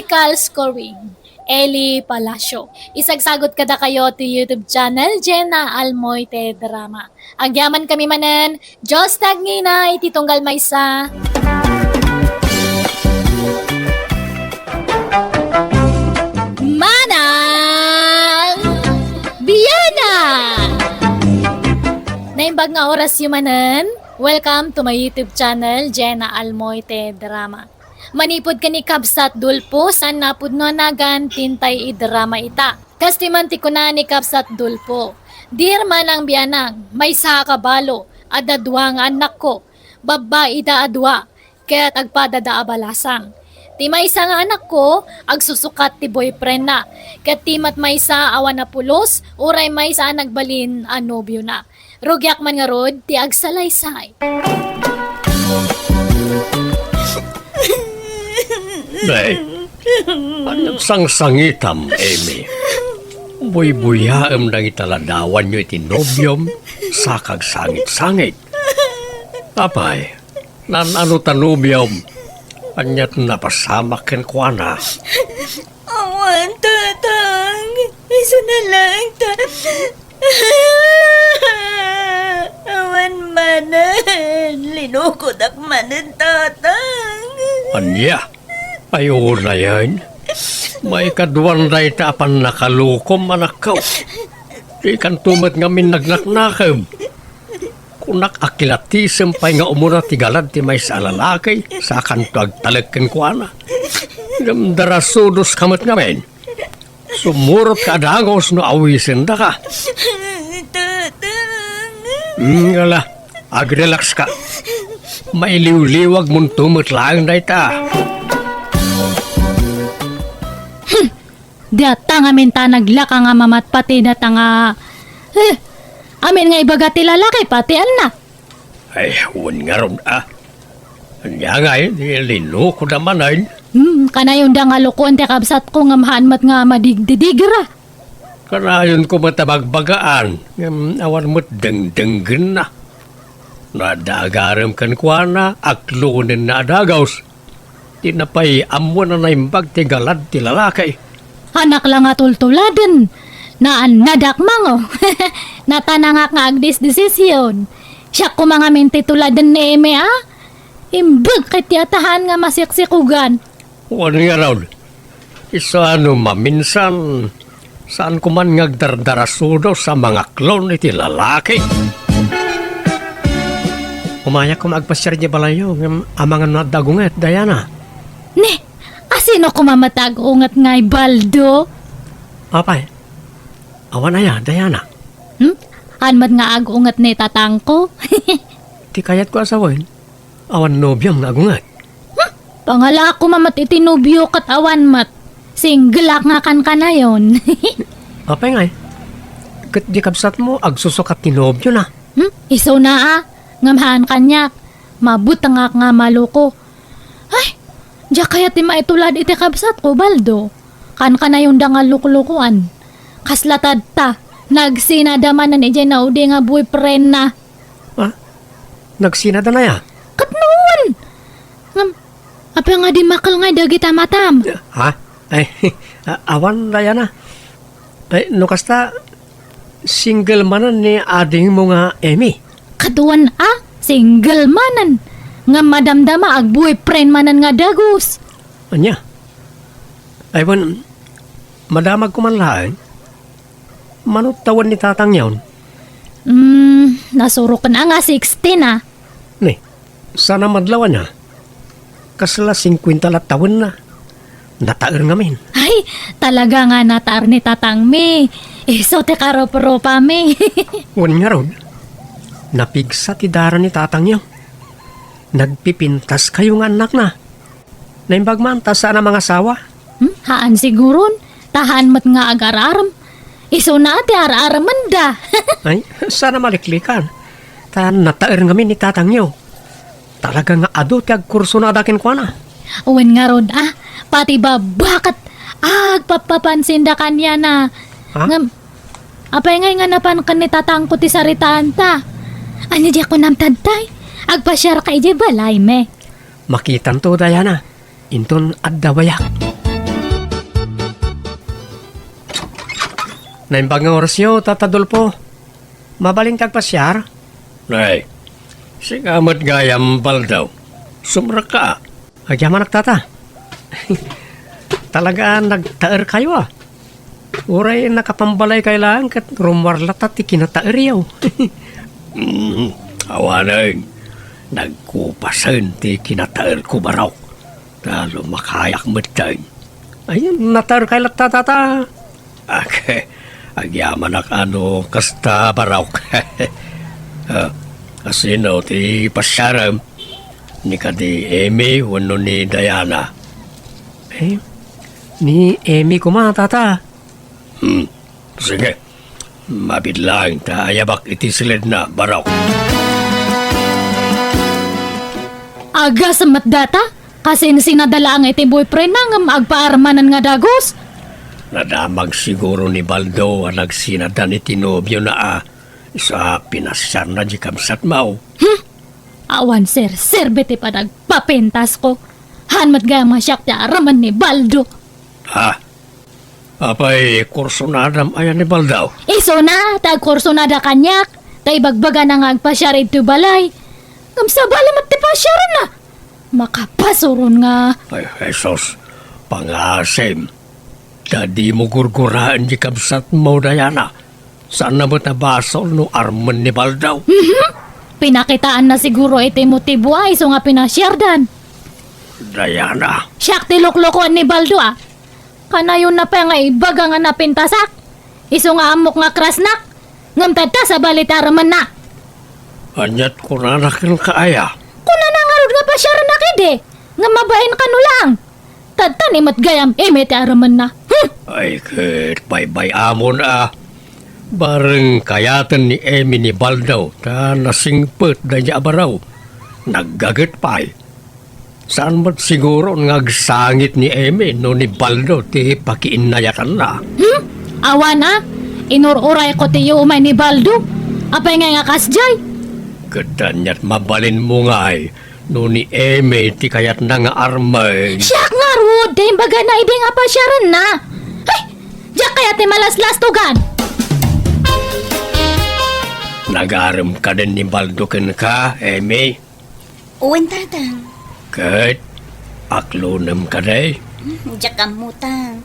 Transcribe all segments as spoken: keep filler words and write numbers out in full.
Call scoring, Eli Palacio. Isagsagot kadakayo ti YouTube channel, Jenna Almoite Drama. Agyaman kami manen, Diyos tagngina iti tunggal maysa. Manang Biana! Naimbag nga orasyo manen, welcome to my YouTube channel, Jenna Almoite Drama. Manipud ken ni Kabsat Dulfo, saan napudno a nagan ti intay idrama ita. Kastoy man ti kuna ni Kabsat Dulfo, "Dear Manang Bianang, maysa a kabalo, adda dua nga annakko, babbai da a dua, ket agpadada a balasang. Ti maysa nga annakko, agsusukat ti boyfriendna, ket ti met maysa awan a pulos, uray maysa a nagbalin a nobiona." Rugiak man ngarud ti agsalaysay. Nay, ania ti sangsangitam, Amy? Buybuyaem dagiti ladawanyo iti nobiom, sa kagsangit-sangit. Apay, naan-ano ta nobiom? Ania ti napasamak kenkuana? Awan, Tatang. Isu na lang ta. Awan manen. Linukodak manen, Tatang. Ania? Ay, unayen. Maikaduan dayta a pannakalukom, anakko. Dikanto met ngamin nagnaknakeb. Kunak a kilatisem pay nga umuna ti galad ti maysa a lalaki, sakanto agtalek kenkuana. Ngem darasudoska met ngamin. Sumurotka a dagus no awisendaka. Tatang. Hmm, ala, agrelaxka. Mailiwliwagmonto met laeng dayta. Hmm. Diata ngamin ta naglaka nga mamatpati data nga, eh, amin nga ibaga ti lalaki, pati annak. Ay, wen ngarud, a. Ania ngay, di linukoda manen? Hmm, kanayon da nga lukoen ti kabsatko ngem haan met nga madigdidigra. Kanayonko met a bagbagaan, ngem awan met dengdenggenna. No adda agarem kenkuana, aklonenna a dagus. Dina pay ammo a naimbag ti galad ti lalaki. Annak la nga tultuladen. Naannadak mango. Natanangak nga agdisdesision. Siak koma ngamin ti tuladen ni Eme, a? Imbag ket ti atahan nga masiksikugan. Wen ngarud, isu a no maminsan, saanko man nga agdardarasudos a mangaklon iti lalaki. Umayak koma agpasiar idiay balayyo, ngem amangan no adda agunget, Diana. Ne, asino koma met agunget ngay, Baldo? Apay, awan aya, Diana? Hmm? Haan met nga agunget ni tatangko? Ti kayatko a sawen, awan nobiom nga agunget. Hmm? Pangalaak koma met iti nobio ket awan met. Single ak nga kankanayon. Apay ngay? Ket di kabsatmo agsusukat ti nobiona. Hmm? Isuna a, ngem haan kaniak. Mabutengak nga maluko. Ay, diak kayat ti maitulad iti kabsatko, Baldo. Kankanayon da nga luklukoan. Kasla tadta, nagsinada manen idiay naudi nga boyfriendna. Ha? Nagsinada na ya? Ket no wen! Ngem, apay nga dimmakkel ngay dagita matam? Ha? Ay, a-, awan, Diana. Ay, no kasta, single manen ni adingmo nga Eme. Ket wen a, single manen. Ngem madamdama, ag-boyfriend manen nga dagus. Ania? Ay, wen, madamagko man laeng. Mano tawen ni tatangyon? Hmm, nasuroken a nga sixteen a. Ni, saan a madlaw ania? Kasla singkuenta la tawenna. Nataer ngamin. Ay, talaga nga nataer ni tatangmi. Isu ti karuprupami. Wen ngarud, napigsa ti dara ni tatangyo. Nagpipintaskayo nga annakna. Naimbag man ta saan a mangasawa. Hmm? Haan siguron. Ta haan met nga agar-arem. Isuna ti ar-aremenda. Ay, saan a maliklikan. Ta nataer ngamin ni tatangyo. Talaga nga adu ti agkursunada kenkuana. Wen ngarud a, pati babba ket agpappapansinda kaniana. Ha? Ngem, apay ngay nga napan ken ni tatangko ti saritaanta? Ania diak kunam tadtay? Agpasiarka idiay balaymi. Makitanto, Diana. Inton adda bayak. Naimbag nga orasyo, Tata Dolfo. Mabalinka agpasiar? Nay, sika met gayam, Baldo. Sumrekka. Agyamanak, Tata. Talaga a nagtaerkayo, a. Uray nakapambalaykayo laeng ket rummuar latta ti kinataeryo. Mm, awanen, nagkupasen ti kinataerko, Barok. Ta lumakayak metten. Ay, nataerkayo latta, Tata. Ag-, agyamanak a no kasta, Barok. Ah, asino ti pasiarem? Ni kadi Amy wenno ni Diana? Eh, ni Amy koma, Tata. Hmm, sige. Mabiit laeng ta ayabak iti siledna, Barok. Agasem met dayta? Kasinsinada laeng iti boyfriendna ngem agpaarmanen nga dagus? Nadamag siguro ni Baldo a nagsinadan iti nobiona a, isu a pinasiarna diay kabsatmo. Hmm? Awan serserbi ti panagpapintasko. Haan met gayam a siak ti aramid ni Baldo. Ha? Apay, kursunadam aya ni Baldo? Isuna, ta agkursunada kaniak, ta ibagbagana nga agpasiar iti balay. Ngem sabali met ti pasiaranna. Makapasuron nga. Ay, Jesus, pangasim. Ta dimo gurguraen diay kabsatmo, Diana. Saanna met a basol no armen ni Baldo. Mhm. Pinakitaanna siguro iti motibo a isu nga pinasiardan. Diana. Siak ti luklukoen ni Baldo, a. Kanayonna pay nga ibaga nga napintasak. Isu nga ammok nga krasnak. Ngem tatta, sabali ti aramidna. Aniat kunana kenka aya? Kunana ngarud nga pasiarennak idi. Ngem mabain kano laeng. Tatta ni met gayam Amy ti aramidna. Hmm! Ay, ket baybay-amon a. Bareng kayaten ni Amy ni Baldo ta nasingpet daydiay a baro. Naggaget pay. Saan met siguron nga agsangit ni Amy no ni Baldo ti pakiinnayatanna? Hmm? Awan a, inur-urayko ti umay ni Baldo. Apay ngay nga kasdiay? Ket aniat mabalinmo ngay no ni Amy ti kayatna nga armen? Siak ngarud ti imbagana idi nga pasiarenna. Ay, diak kayat ti malaslastogan. Nagarem kadin ni Baldo kenka, Amy? Wen, Tatang. Ket aklonem kadi? Hmm, diak ammo, Tang.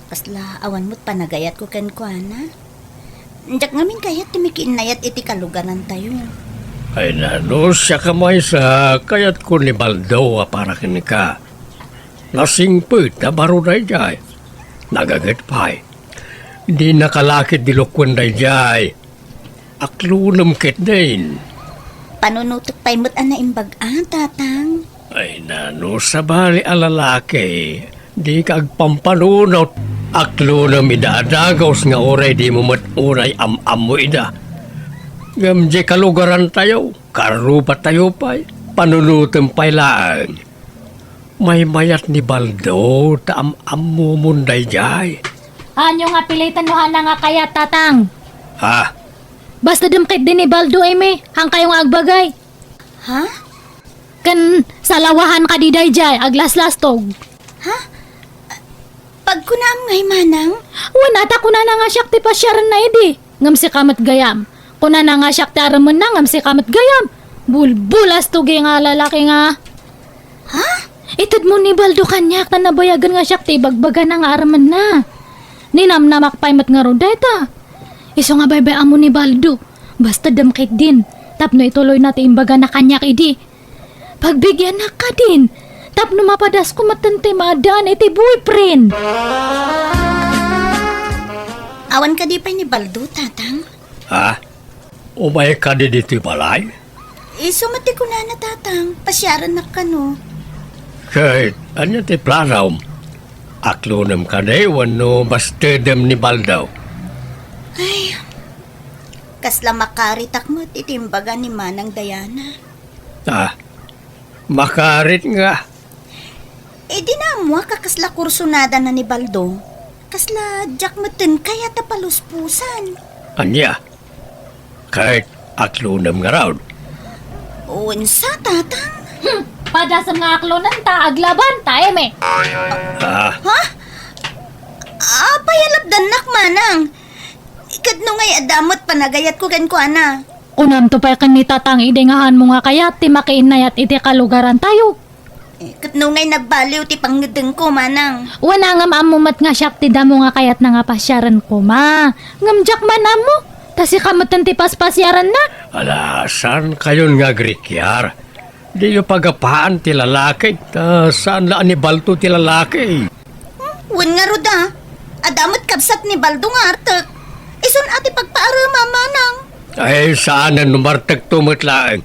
Kasla awan met panagayatko kenkuana. Diak ngamin kayat ti makiinnayat iti kalugarantayo. Ay, nano, siak a maysa, kayatko ni Baldo a para kenka. Nasingpet a baro daydiay. Nagaget pay. Di nakalakit di lukuen daydiay. Aklonem ketdin. Panunotek pay met a naimbag a, Tatang. Ay, nano, sabali a lalaki, dika agpampanunot. Aklonem ida a dagus nga uray dimo met unay am-ammo ida. Ngem diay kalugarantayo, karrupatayo pay, panunotem pay laeng. Maymayat ni Baldo ta am-ammomon daydiay. Ania nga piliten no haan nga kayat, Tatang? Ha? Basta dem ketdi ni Baldo, Amy. Haankayo nga agbagay. Ha? Ken salawahan kadi daydiay, aglaslastog. Ha? Pagkunaam ngay, Manang? Wen, ta kunana nga siak ti pasiarenna idi. Ngem sika met gayam. Kunana nga siak ti aramidna, ngem sika met gayam. Bulbulastogi nga lalaki nga. Ha? Itedmo ni Baldo kaniak ta nabayagen nga siak ti ibagbagana nga aramidna. Ninamnamak pay met ngarud dayta. Isu nga baybay-ammo ni Baldo. Basta dem ketdin. Tapno ituloyna ti imbagana kaniak idi. Pagbigiannak kadin, tapno mapadasko metten ti maaddaan iti boyfriend. Awan kadi pay ni Baldo, Tatang? Ha? Umay kadi ditoy balay? Isu met ti kunana, Tatang, pasiarennak kano. Ket ania ti planom? Aklonem kadi wenno bastedem ni Baldo? Ay, kasla makaritak met iti imbaga ni Manang Diana. Ah, makarit nga. Idi naammoak a kasla kursunadana ni Baldo, kasla diak metten kayat a paluspusan. Ania? Ket aklonem ngarud? Wen sa, Tatang. Hmm, padasem nga aklonen ta aglabanta, Eme. Ah. Ha? Apay a lapdannak, Manang? Adda met panagayatko kenkuana. Kunamto pay ken ni Tatang idi nga haanmo nga kayat ti makiinnayat iti kalugarantayo. Eh, ket no ngay nagbaliw ti pangngeddengko, manang. Wen, ngem ammo met nga siak ti damo nga kayatna nga pasiaren koma. Ngem diak man ammo, ta sika metten ti paspasiarenna. Ala, saan kayon nga agrikiar? Diyo pagapaan ti lalaki, ta saan la a ni Baldo ti lalaki. Hmm, wen ngarud a. Adda met kabsat ni Baldo nga artek. Isun a ti pagpaarema, manang. Ay, saanen no martekto met laeng.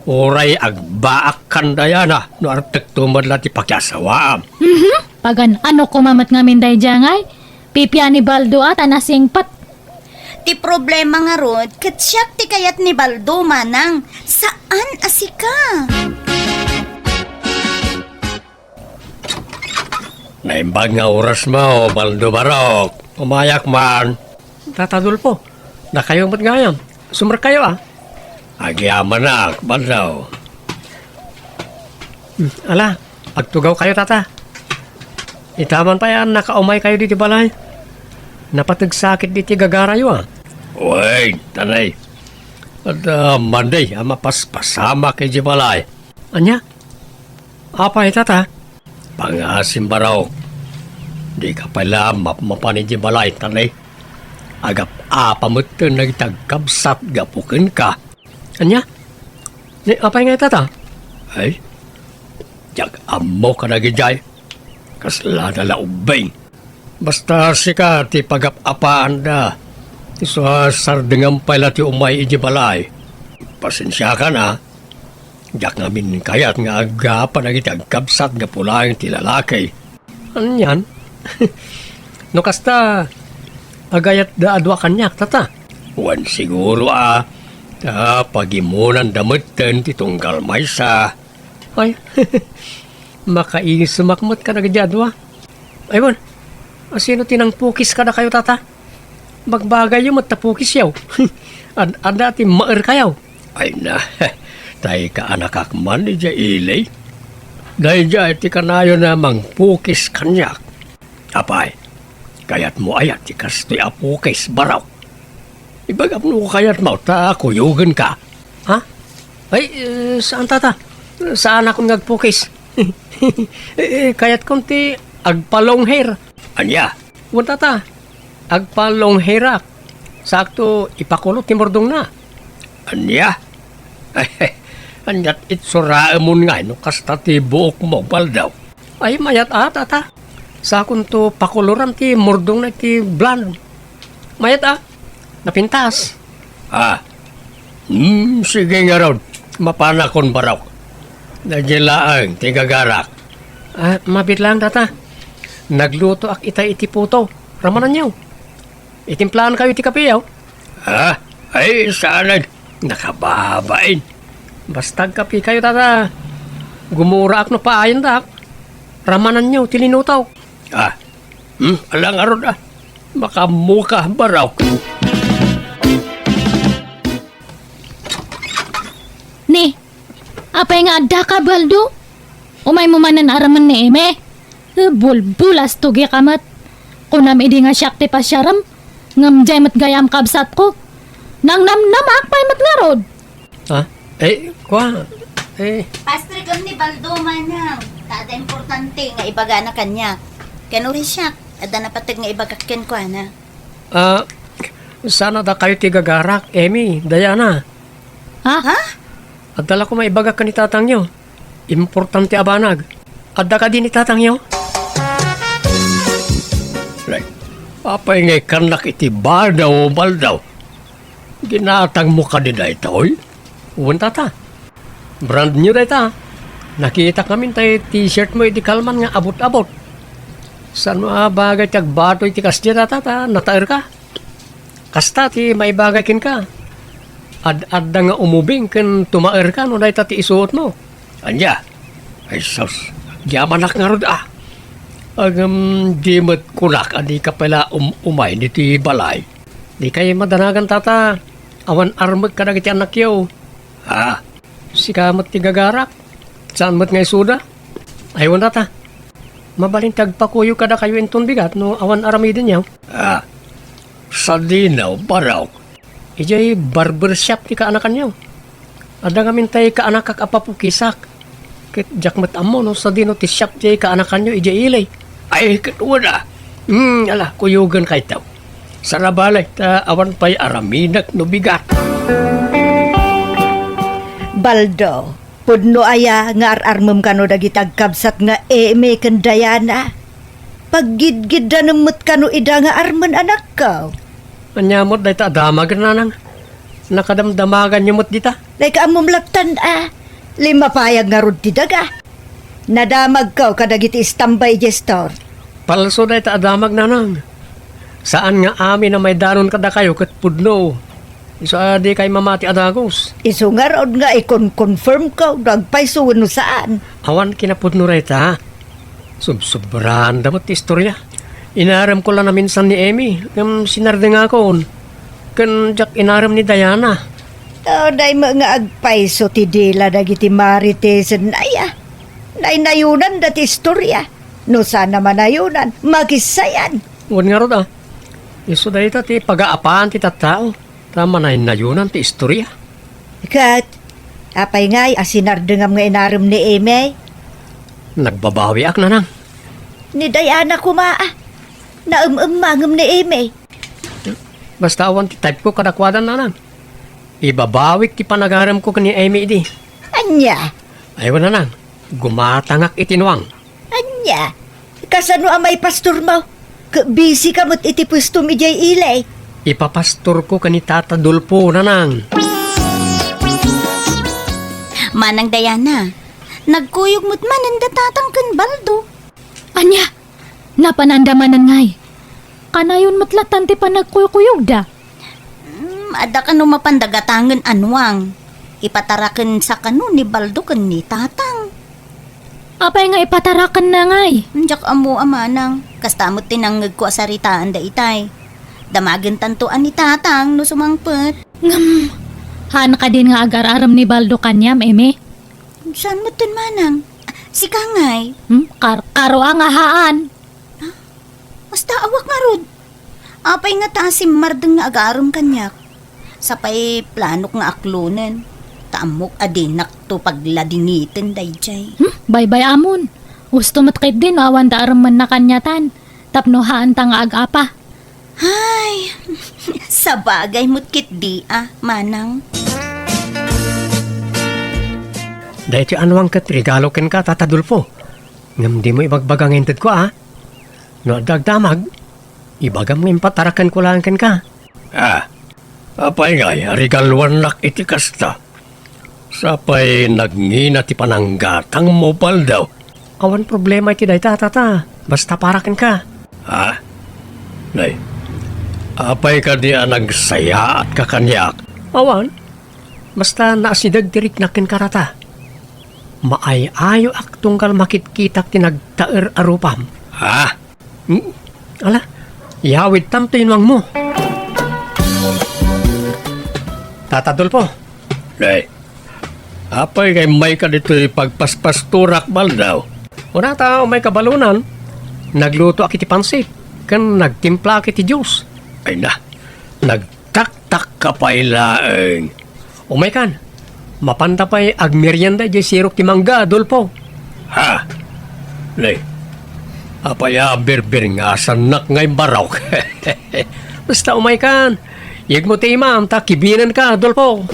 Uray agbaakkan dayana no artekto met la ti pakiasawaam. Mhm. Pagan-ano koma met ngamin daydiay ngay? Pipia ni Baldo a ta nasingpet. Ti problema ngarud, ket siak ti kayat ni Baldo, manang. Saan a sika. Naimbag nga orasmo, Baldo Barok. Umayak man. Tata Adolfo, dakayo met gayam. Sumrekkayo a. Agyamanak, Baldo. Hmm, ala, agtugawkayo, Tata. Ita man pay a nakaumaykayo ditoy balay. Napateg sakit ditoy gagarayo a. Wen, tatay. Adda madi a mapaspasamak idiay balay. Ania? Apay, Tata? Pangasim, Barok. Dika pay la mapmapan idiay balay, tatay. Agap-apa metten dagiti agkabsat gapu kenka. Ania? Ni apay ngay, Tata? Ay, diak ammo kadagidiay. Kaslada la ubbing. Basta sika ti pagap-apaanda. Isu a sardengam pay la ti umay idiay balay. Pasensiakan a. Diak ngamin kayat nga agapa dagiti agkabsat gapu laeng ti lalaki. Anian? No kasta, agayatda a dua kaniak, Tata? Wen, siguro a, ta pagimonanda metten ti tunggal maysa. Ay, makaisumak met kadagidi a dua. Ay, wen, asino ti nangpukis kadakayo, Tata? Bagbagayyo met ta pukisyo. Ad-adda ti maerkayo. Ay na, tay kaanakak man idiay ili. Daydiay ti kanayon a mangpukis kaniak. Apay, kayatmo aya ti kastoy a pukis, Barok? Ibagam no kayatmo ta kuyogenka. Ha? Ay, eh, saan, Tata? Saanakon nga agpukis. Eh, eh, kayatkon ti agpa-long hair. Ania? Wen, Tata, agpa-long hairak. Sakto, ipakulot ti murdongna. Ania? Aniat itsuraemon ngay no kasta ti buokmo, Baldo? Ay, mayat a, Tata. Sakonto pakoloran ti murdongna iti blonde. Mayat a, napintas. Ah. Hmm, sige ngarud. Mapanakon, Barok. Daydiay laeng ti gagarak. Ah, mabiit laeng, Tata. Naglutoak ita iti puto. Ramananyo. Itimplaankayo iti kapeyo. Ah, ay, saanen. Nakababain. Basta agkapekayo, Tata. Gumuraak no paayandak. Ramananyo ti linutok. Ah, hmm, ala ngarud a. Makaammoka, Barok. Ni, apay nga addaka, Baldo? Umaymo manen a remen ni Eme? Bulbulas tugika met. Kunam idi nga siak ti pasiarem, ngem diay met gayam kabsatko. Nangnamnamaak pay met ngarud. Ha? Eh, kua, eh. Pastrigem ni Baldo, manang. Ta adda importante nga ibagana kaniak. Ken uray siak, adda napateg nga ibagak kenkuana. Ah, saan a dakayo ti gagarak, Emi, Diana? Ha? Ha? Adda la koma ibagak ken ni tatangyo. Importante a banag. Adda kadi ni tatangyo? Nay, apay nga ikannak iti badaw, Baldo? Ginatangmo kadi daytoy? Wen, Tata. Brand new dayta. Nakitak ngamin tay t-shirt mo iti kalman nga abot-abot. Saan a bagay ti agbato iti kasdiay, Tata, ta nataerka? Kasta ti maibagay kenka. Ad-adda nga umubing ken tumaerka no dayta ti isuotmo. Ania? Ay sus, agyamanak ngarud a. Ngem di met kunak a dika pay la um-, umay ditoy balay. Dikay madanagan, Tata. Awan armek kadagiti annakyo. Ha? Sika met ti gagarak. Saan met nga isuda? Ay, wen, Tata. Mabalin ti agpakuyo kadakayo inton bigat no awan aramidenyo. Ah, sadino, Barok? Idiay barber shop ti kaanakanyo. Adda ngamin tay kaanakak a papukisak. Ket diak met ammo no sadino ti shop ti kaanakanyo idiay ili. Ay, ket wen a. Hmm, ala, kuyogen kayto. Sarabalay ta awan pay aramidek no bigat. Baldo, pudno aya nga ar-armem kano dagiti agkabsat nga Eme ken Diana? Paggidgiddanem met kano ida nga armen, anakko? Ania met dayta a damag, nanang? Nakadamdamaganyo met dita? Dayka ammom lattan a. Limmapayag ngarud ti daga. Nadamagko kadagiti istambay idiay store. Palso dayta a damag, nanang. Saan nga amin a maidanon kadakayo ket pudno. Isu a dikay mamati a dagus. Isu ngarud nga ikon-confirmko no agpayso wenno saan. Awan kinapudno dayta. Subsobraan da met ti istoria. Inaremko la naminsan ni Eme, ngem sinardengakon. Ken diak inarem ni Diana. Adda met nga agpayso ti dila dagiti Maritesenna aya. Naynayonanda ti istoria. No saan a manayonan, makissayan. Wen ngarud a. Isu dayta ti pagaapaan ti tattao. Ta manaynayonan ti istoria. Ket, apay ngay a sinardengam nga inarem ni Eme? Nagbabawiak, nanang. Ni Diana koma a. Naem-emmangem ni Eme. Basta awan ti type ko kadakuada, nanang. Ibabawik ti panagaremko ken ni Eme idi. Ania? Ay, wen, nanang. Gumatangak iti nuang. Ania? Kasano a maipastormo? Ket busy ka met iti puestom idiay ili. Ipapastorko ken ni Tata Dolfo, nanang. Manang Diana, nagkuyog met manen da Tatang ken Baldo. Ania? Napananda manen ngay? Kanayon met lattan ti panagkuykuyogda. Hmm, adda kano mapanda gatangen a nuang. Ipatarakensa kano ni Baldo ken ni Tatang. Apay nga ipatarakenna ngay? Diak ammo a manang. Kasta met ti nangngegko a saritaanda itay. Damagentanto a ni Tatang no sumangpet. Ngem, haan kadin nga agar-arem ni Baldo kaniam, Eme? Saan metten, manang? Sika ngay? Hmm? Kar-, karo a nga haan. Basta awak ngarud. Apay ngata a simmardeng nga agarem kaniak? Sapay planok nga aklonen, ta ammok a dinakto pagladingiten daydiay. Hmm, baybay-amon. Usto met ketdi no awan da aremenna kaniatan, tapno haanta nga ag-apa. Ay, sabagay met ketdi a, manang. Daytoy a nuang ket regalo kenka, Tata Dolfo. Ngem dimo ibagbaga nga intedko, a? No adda agdamag, ibagam nga impatarakenko laeng kenka. Ah, apay ngay a regaluannak iti kasta? Sapay nagngina ti pananggatangmo, Baldo. Awan problema iti dayta, Tata. Basta para kenka. Ha? Nay, apay kadi a nagsayaatka kaniak? Awan. Basta naasideg ti riknak kenka, Tata. Maay-ayoak tunggal makitkitak ti nagtaer a rupam. Ha? Hmm? Ala, iyawidtanto inuangmo. Tata Dolfo. Nay, apay nga immayka ditoy pagpaspastorak, Baldo? Kunata, umayka balonan. Naglutoak iti pansit, ken nagtimplaak iti juice. Ay na, nagtaktakka pay laeng. Umaykan, mapanta pay agmerienda idiay sirok ti mangga, Dolfo. Ha? Nay, apay a birbirngasannak nga imbarok? Basta umaykan, yegmo ti imam ta kibinenka, Dolfo.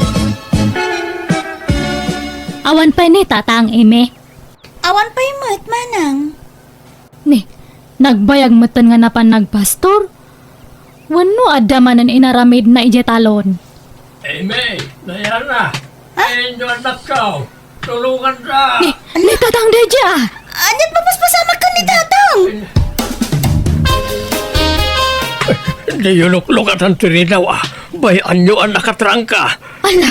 Awan pay ni Tatang Eme. Awan pay met, manang. Ni, nagbayag metten nga napan nagpastor? Wenno adda manen inaramidna idiay talon? Eme, Diana, ay, inyo annakko. Tulonganda. Ni, ni Tatang daydiay, a. Aniat mapaspasamak ken ni Tatang? Diyo luklukatan ti ridaw, a. Bay-anyo a nakatrangka. Ala,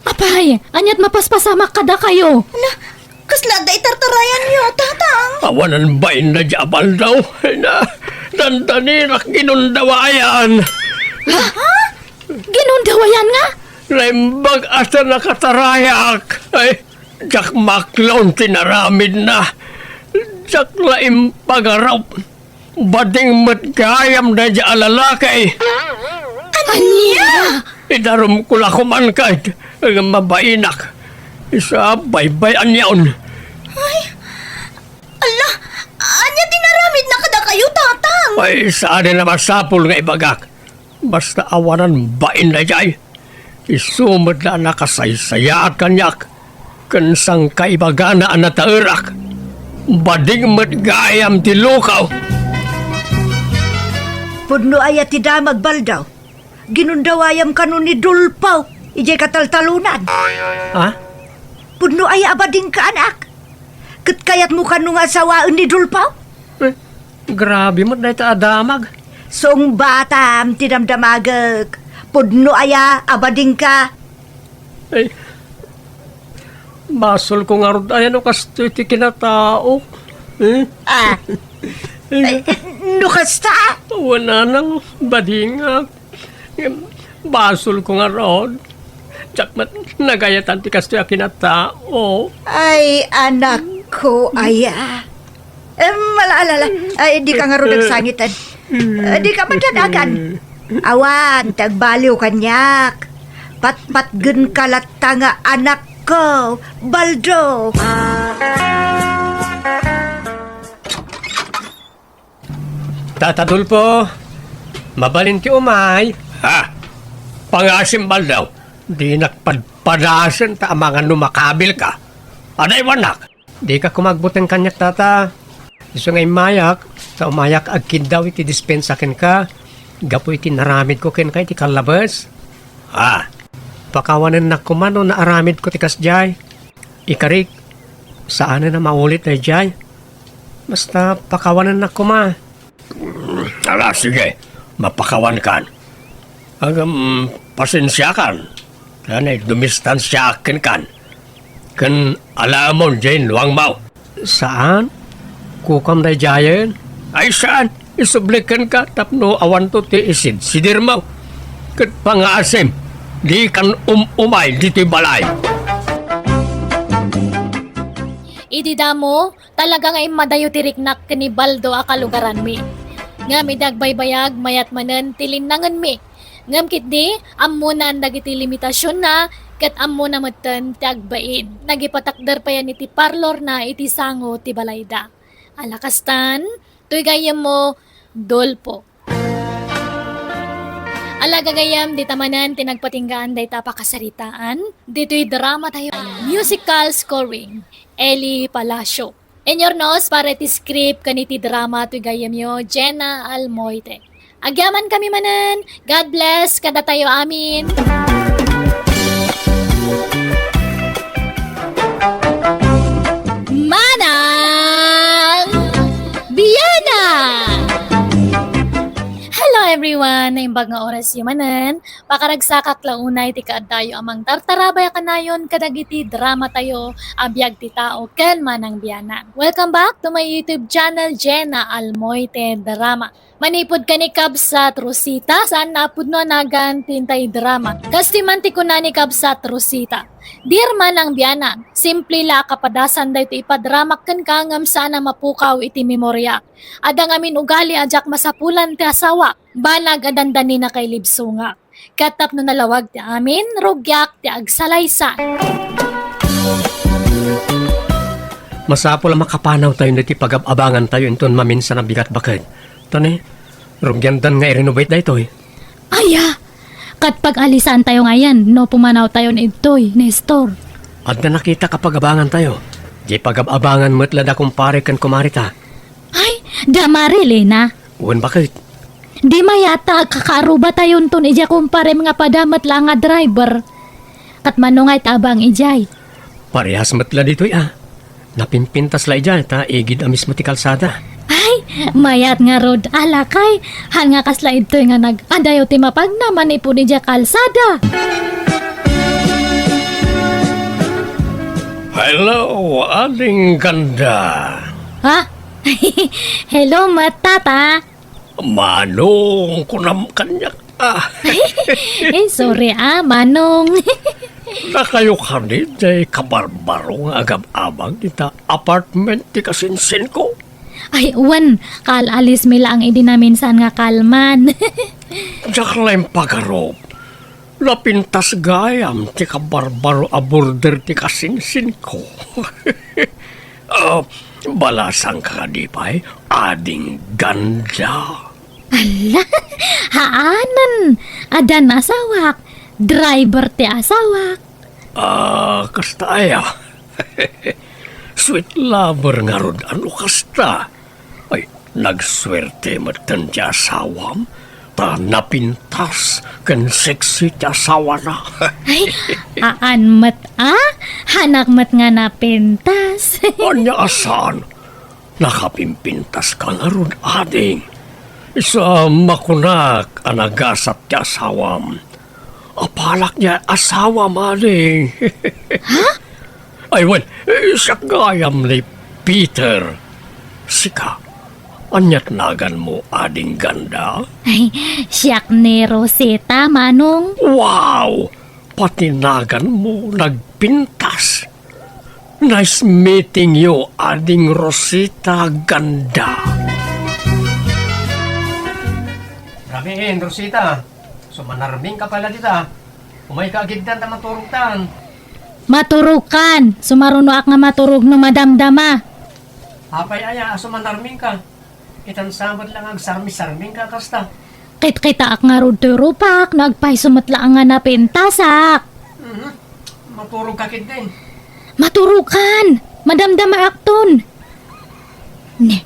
apay, aniat mapaspasamak kadakayo? Ala, kasla adda itartarayanyo, Tatang? Awanan bainna diay a Baldo. Na, dandanirak ginundawayan. Ha? Ginundawayan nga? Naimbag a ta nakatarayak. Ay, diak maklon ti naramidna. Diak la impagarup. Bading met gayam daydiay a lalaki. Ania? Idarumko la koman ket mabainak. Isu a baybay-anyon. Ay, ala, ania ti naramidna kadakayo, Tatang? Ay, saanen a masapul nga ibagak. Basta awanan bain daydiay. Isu met la a nakasaysayaat kaniak. Ken sangkaibagana a nataerak. Bading met gayam ti lukaw. Pudno aya ti damag, Baldaw? Ginundawayam kano ni Dolpo idiay kataltalonan. Ha? Pudno aya a badingka, anak? Ket kayatmo kano nga asawaen ni Dolpo? Eh, grabe met dayta a damag. Sungbatam ti damdamagek. Pudno aya a badingka? Eh, basolko ngarud aya no kastoy ti kinatao. Eh? Ah. Eh. Ay, no kasta? Wen, nanang, badingak. Basolko ngarud. Diak met nagayatan ti kastoy a kinatao. Ay, anakko, aya. Em, ala, ala, ala. Ay, dika ngarud agsangiten. Eh, dika madadagan. Awan ti agbaliw kaniak. Patpatgenka latta nga anakko, Baldo. Tata Dolpo, mabalin ti umay? Ha? Pangasim, Baldo. Dinak padpadasen ta amangan no makabilka. Adaywannak. Dika koma agbuteng kaniak, Tata. Isu nga immayak, ta umayak agkiddaw iti dispensa kenka, gapu iti naramidko kenka iti kallabes. Ah. Pakawanennak koma no naaramidko ti kasdiay. Ikarik, saanen a maulit daydiay. Basta pakawanennak koma. Ala, sige, mapakawankan. Ngem, pasensiakan. Ania, dumistansiaak kenkan. Ken alaemon diay nuangmo. Saan? Kukam daydiayen? Ay, saan? Isubli kenka tapno awanto ti isidsidirmo. Ket pangaasim, dikan um-umay ditoy balay. Idi damo, talaga nga immadayo ti riknak ken ni Baldo a kalugaranmi. Ngem idi agbaybayag, mayat manen ti linnangenmi. Ngem ketdi, ammonan dagiti limitasionna, ket ammona metten ti agbain. Nagipatakder payen iti parlorna iti sango ti balayda. Ala kastan, toy gayyemmo, Dolpo. Ala gagayyem, dita manen ti nagpatinggaan dayta a pakasaritaan. Ditoy dramatayo, musical scoring, Eli Palacio. Inyurnos para iti script ken iti drama toy gayyemyo, Jenna Almoite. Agyamankami manen. God bless kadatayo amin. Manang Bianang! Hello everyone! Naimbag nga orasyo manen. Pakaragsakak la unay ti kaaddayo a mangtartarabay a kanayon kadagiti dramatayo a Biag ti Tao ken Manang Bianang. Welcome back to my YouTube channel, Jenna Almoite Drama. Manipud ken ni Kabsat Rosita, saan a pudno a nagan ti intay drama. Kastoy man ti kuna ni Kabsat Rosita, "Dear Manang Bianang, simple la a kapadasan daytoy ipadramak kenka ngem saan a mapukaw iti memoriak. Adda ngamin ugali a diak masapulan ti asawak. Banag a dandani nakailibsongak. Ket tapno nalawag ti amin, rugiak ti agsalaysay." Masapul a makapanawtayo iti pagab-abangantayo inton maminsan a bigat, baket. Ta ne, rugiandan nga i-renovate daytoy. Aya! Ket pag-alisantayo ngayen no pumanawtayon idtoy, Nestor. Adda nakitak a pag-abangantayo. Diay pagab-abangan met la da kumpare ken kumareta. Ay, da Marilena. Wen, baket? Di mayat ta agkakaarubatayonton idiay kumparem nga pada met la nga driver. Ket mano nga itabang idiay? Parehas met la ditoy a. Napimpintas la idiay ta igid a mismo ti kalsada. Ay, mayat ngarud a lakay. Haan nga kasla idtoy nga nag-adayo ti mapagna manipud idiay kalsada. Hello, Aling Ganda. Ha? Hello, met, Tata. Manong, kunam kaniak, ah. Eh, sorry, ah, Manong. Dakayo kadi diay kabarbaro nga agab-abang ita apartment ti kasinsinko? Ay, wen, kaal-alismi laeng idi naminsan nga kalman. Diak la impagarup. Napintas gayam ti kabarbaro a border ti kasinsinko. Ah, balasangka kadi pay, Ading Ganda? Ala, haanen, addan asawak, driver ti asawak. Ah, kasta aya? Sweet lover ngarud, ano kasta? Ay, nagsuerte metten ti asawam, ta napintas ken sexy ti asawana. Ay, aan met a? Hanak met nga napintas. Ania a saan? Nakapimpintaska ngarud, ading. Isu a makunak a nagasat ti asawam. Apalak nga asawam, ading. Ha? Ay, wen, eh, siak gayam ni Peter. Sika, aniat naganmo, Ading Ganda? Ay, siak ni Rosita, Manong. Wow! Pati naganmo nagpintas. Nice meeting you, Ading Rosita Ganda. Rabiin, Rosita. Sumanarmingka pala dita. Umayka agiddan ta maturogtan. Maturogkan. Sumarunoak nga maturog no madamdama. Apay aya a sumanarmingka? Itan sa met la nga agsarmi-sarmingka kasta. Kitkitaak ngarud toy rupak no agpayso met laeng nga napintasak. Mhm. Maturogka ketdin. Maturogkan. Madamdamaakton. Ne,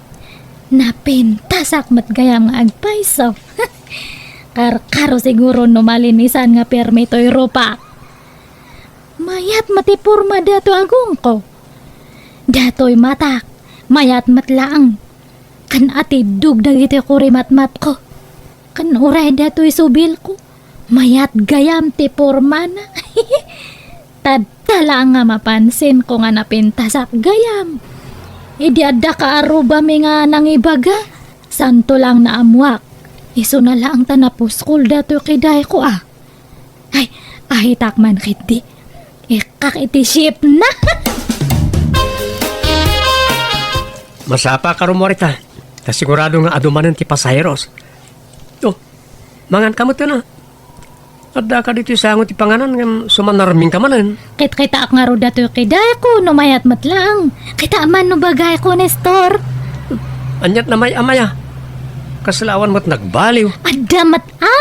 napintasak met gayam nga agpayso. Karkaro siguro no malinisan nga permi toy rupak. Mayat met ti porma datoy a gungko. Datoy matak, mayat met laeng. Ken atiddog dagiti kurimatmatko. Ken uray datoy subilko, mayat gayam ti pormana. Tatta laeng nga mapansinko nga napintasak gayam. Idi adda kaarrubami nga nangibaga, saanto laeng naammoak. Isuna laeng ta napuskol datoy kidayko a. Ay, ahitak man ketdi. Ikkak iti shipna. Masapaka rummuar ita. Ta sigurado nga adu manen ti pasaheros. Oh, manganka met, a. Addaka ditoy sango ti panganan ngem sumanarmingka manen. Kitkitaak ngarud datoy kidayko no mayat met laeng. Kitaem man no bagayko, Nestor. Aniat a may-amay a? Kasla awan met nagbaliw. Adda met a?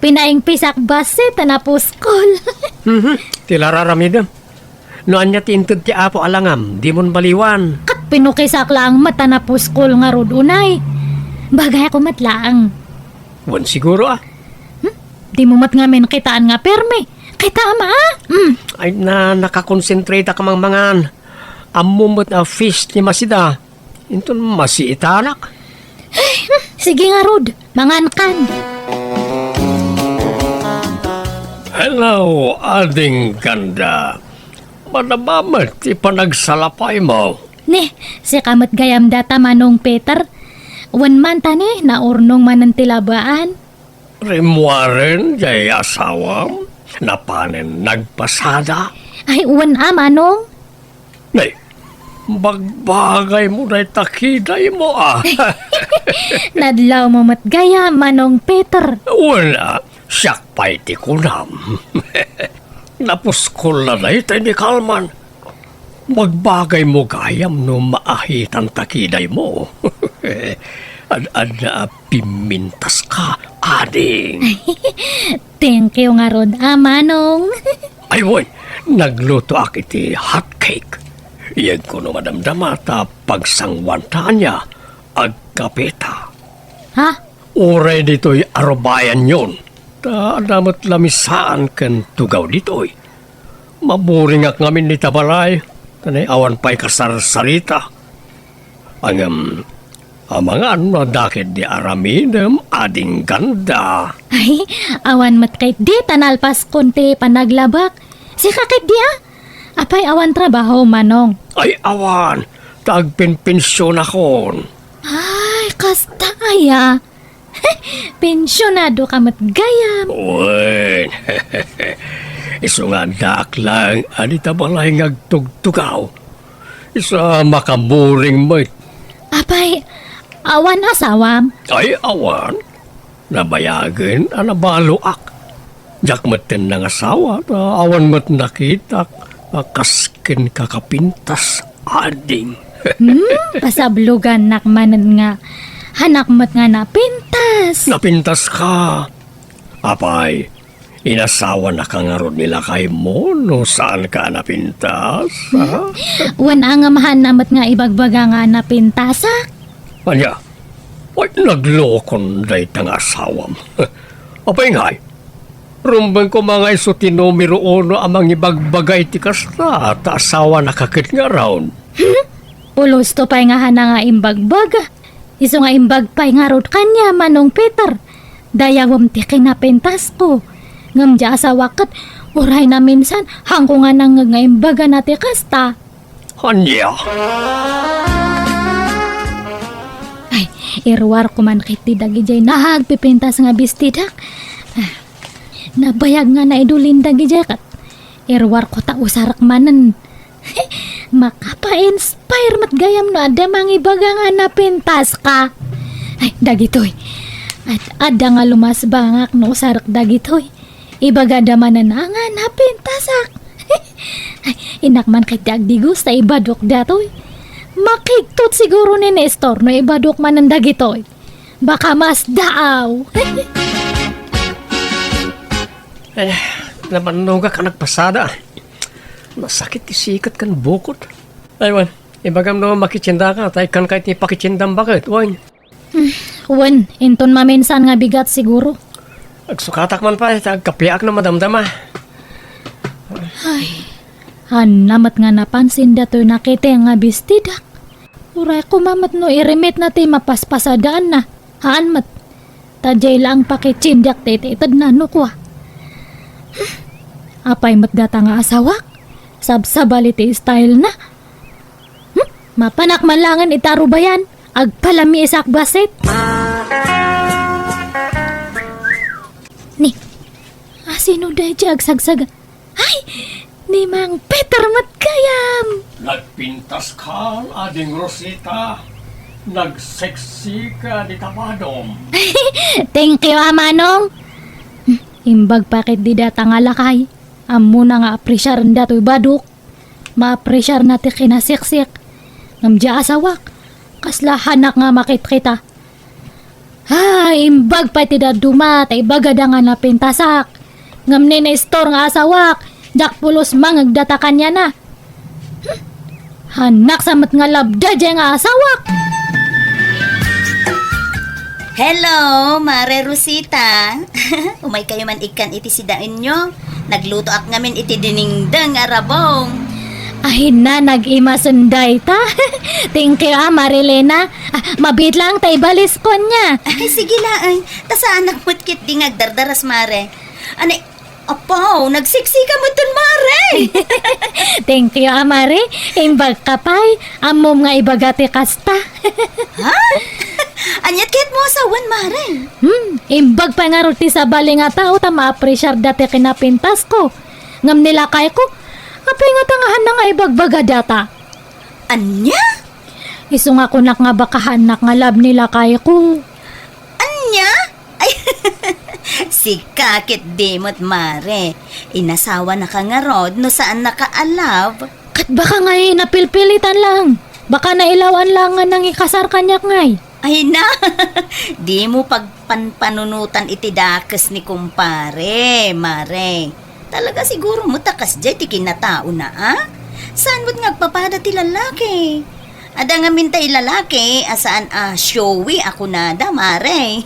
Pinaingpisak bassit ta napuskol. Mhm. Ti la ar-aramidem. No ania ti inted ti Apo a langam, dimon baliwan. Ket pinukisak laeng met ta napuskol ngarud unay. Bagayko met laeng. Wen siguro a. Hmm? Dimo met ngamin kitaan nga permi. Kitaem a? Hmm. Ay na, nakakonsentrate a ka mangmangan. Ammom met a fish ti masida. Inton masiitanak. Sige ngarud, mangankan. Hello, Ading Ganda. Madama met ti panagsalapaymo. Ne, sika met gayam data, Manong Peter. Wen man ta ne, naurnong manen ti labaan. Rimmuaren jay asawam? Napanen nagpasada? Ay, wen a, Manong. Nay, bagbagaymo dayta kidaymo a. Nadlawmo met gayam, Manong Peter. Wen a, siak pay ti kunam. Napuskol la dayta ni Kalman. Bagbagaymo gayam no maahitanta kidaymo. Ad-adda a pimmintaska, ading. Thank you ngarud a, Manong. Ay, wen, naglutoak iti hot cake. Yegko no madamdama ta pagsanguanta ania, agkapeta. Ha? Uray ditoy arubayanyon. Ta adda met lamisaan ken tugaw ditoy. Maburingak ngamin ita balay, ta nay awan pay kasarsarita. Ngem, amangan no adda ketdi aramidem, Ading Ganda. Ay, awan met ketdi ta nalpaskon ti panaglabak. Sika ketdi a? Apay awan trabaho, Manong? Ay, awan. Ta agpenpensionakon. Ay, kasta aya. Pensionado ka met gayam. Wen. Isu nga addaak laeng a dita balay nga agtugtugaw. Isu a makaburing met. Apay, awan asawam? Ay, awan. Nabayagen a nabaloak. Diak metten nangasawa, ta awan met nakitak a kas ken kakapintas, ading. Hmm, pasablogannak manen nga hanak met nga napintas. Napintas ka. Apay, inasawanaka ngarud ni lakaymo no saan ka a napintas, ha? Wen, angam, haanna met nga ibagbaga nga napintasak. Ania? Ay, naglokon dayta nga asawam. Apay ngay, rumbeng koma nga isu ti numero uno a mangibagbaga iti kasta, ta asawanaka ket ngarud. Hmm? Pulosto pay nga haanna nga imbagbaga. Isu nga imbag pay ngarud kaniak, Manong Peter. Dayawem ti kinapintasko. Ngem diay asawak ket uray naminsan, haanko nga nangngeg nga imbagana ti kasta. Ania? Ay, iruarko man ketdi dagidiay nagpipintas nga bestidak. Ah, nabayag nga naidulin dagidiay ket iruarko ta usarek manen. Makapa-inspire met gayam no adda mangibaga nga napintaska. Ay, dagitoy. At adda nga lumasbangak no usarek dagitoy. Ibagada manen a nga napintasak. Ay, innak man ketdi agdigos ta ibadok datoy. Makigtot siguro ni Nestor no ibadok manen dagitoy. Baka masdaaw. Eh, nabannogak a nagpasada. Nasakit ti sikat ken bukod. Ay, wen, ibagam no makitiendaka, ta ikkanka iti pakitiendam baket, wen. Hmm, wen, inton maminsan nga bigat siguro. Agsukatak man pay, ta agkapiak no madamdama. Ay, haanna met nga napansin datoy nakiteng nga bestidak. Uray koma met no irimitna ti mapaspasadaanna. Haan met. Ta diay laeng pakitiendak ti itedna no kua. Hmm, apay met data nga asawak? Sabsabali ti stylena. Hmm, mapanak man laengen iti arubayan. Agpalamiisak bassit. Ni, asino daydiay agsagsaga? Ay, ni Mang Peter met gayam. Nagpintaska, Ading Rosita. Nagseksika dita badom. Thank you, a manong. Imbag pay ketdi data nga lakay. Ammona nga apresiaren datoy badok. Maapresiarna ti kinaseksek. Ngem diay asawak, kasla hanak nga makitkita. Ha, imbag pay ti dadduma, ta ibagada nga napintasak. Ngem ni Nestor nga asawak, diak pulos mangngeg data kaniana. Hmm. Hanak sa met nga labda diay nga asawak. Hello, Mare Rosita. Umaykayo man ikkan iti sidaenyo. Naglutoak ngamin iti dinengdeng a rabong. Ay na, nag-imasen dayta. Thank you, a, Marilena. Ah, mabiit lang ta ibaliskon niya. Ay, sige laeng. Ta saanak met ketdi nga agdardaras, Mare. Anay, apaw, nagseksika metten, Mare. Thank you, a, Mare. Imbag ka pay, ammom nga ibaga ti kasta. Ha? Ania ti kayatmo a sawen, Mare? Hmm, imbag pay ngarud ti sabali nga tao ta maapresiar dati kinapintasko. Ngem ni lakayko, apay ngata nga haanna nga ibagbaga data? Ania? Isu nga kunak nga baka haannak nga love ni lakayko. Ania? Ay, sika ketdi met, Mare. Inasawanaka ngarud no saannaka a love. Ket baka ngay napilpilitan lang. Baka nailawan lang nga nangikasar kaniak ngay. Ay na, dimo pagpanpanunotan iti dakes ni kumpare, Mare. Talaga siguro met a kasdiay ti kinataona, a? Saan met nga agpapada ti lalaki? Adda ngamin tay lalaki a saan a showy a kunada, Mare.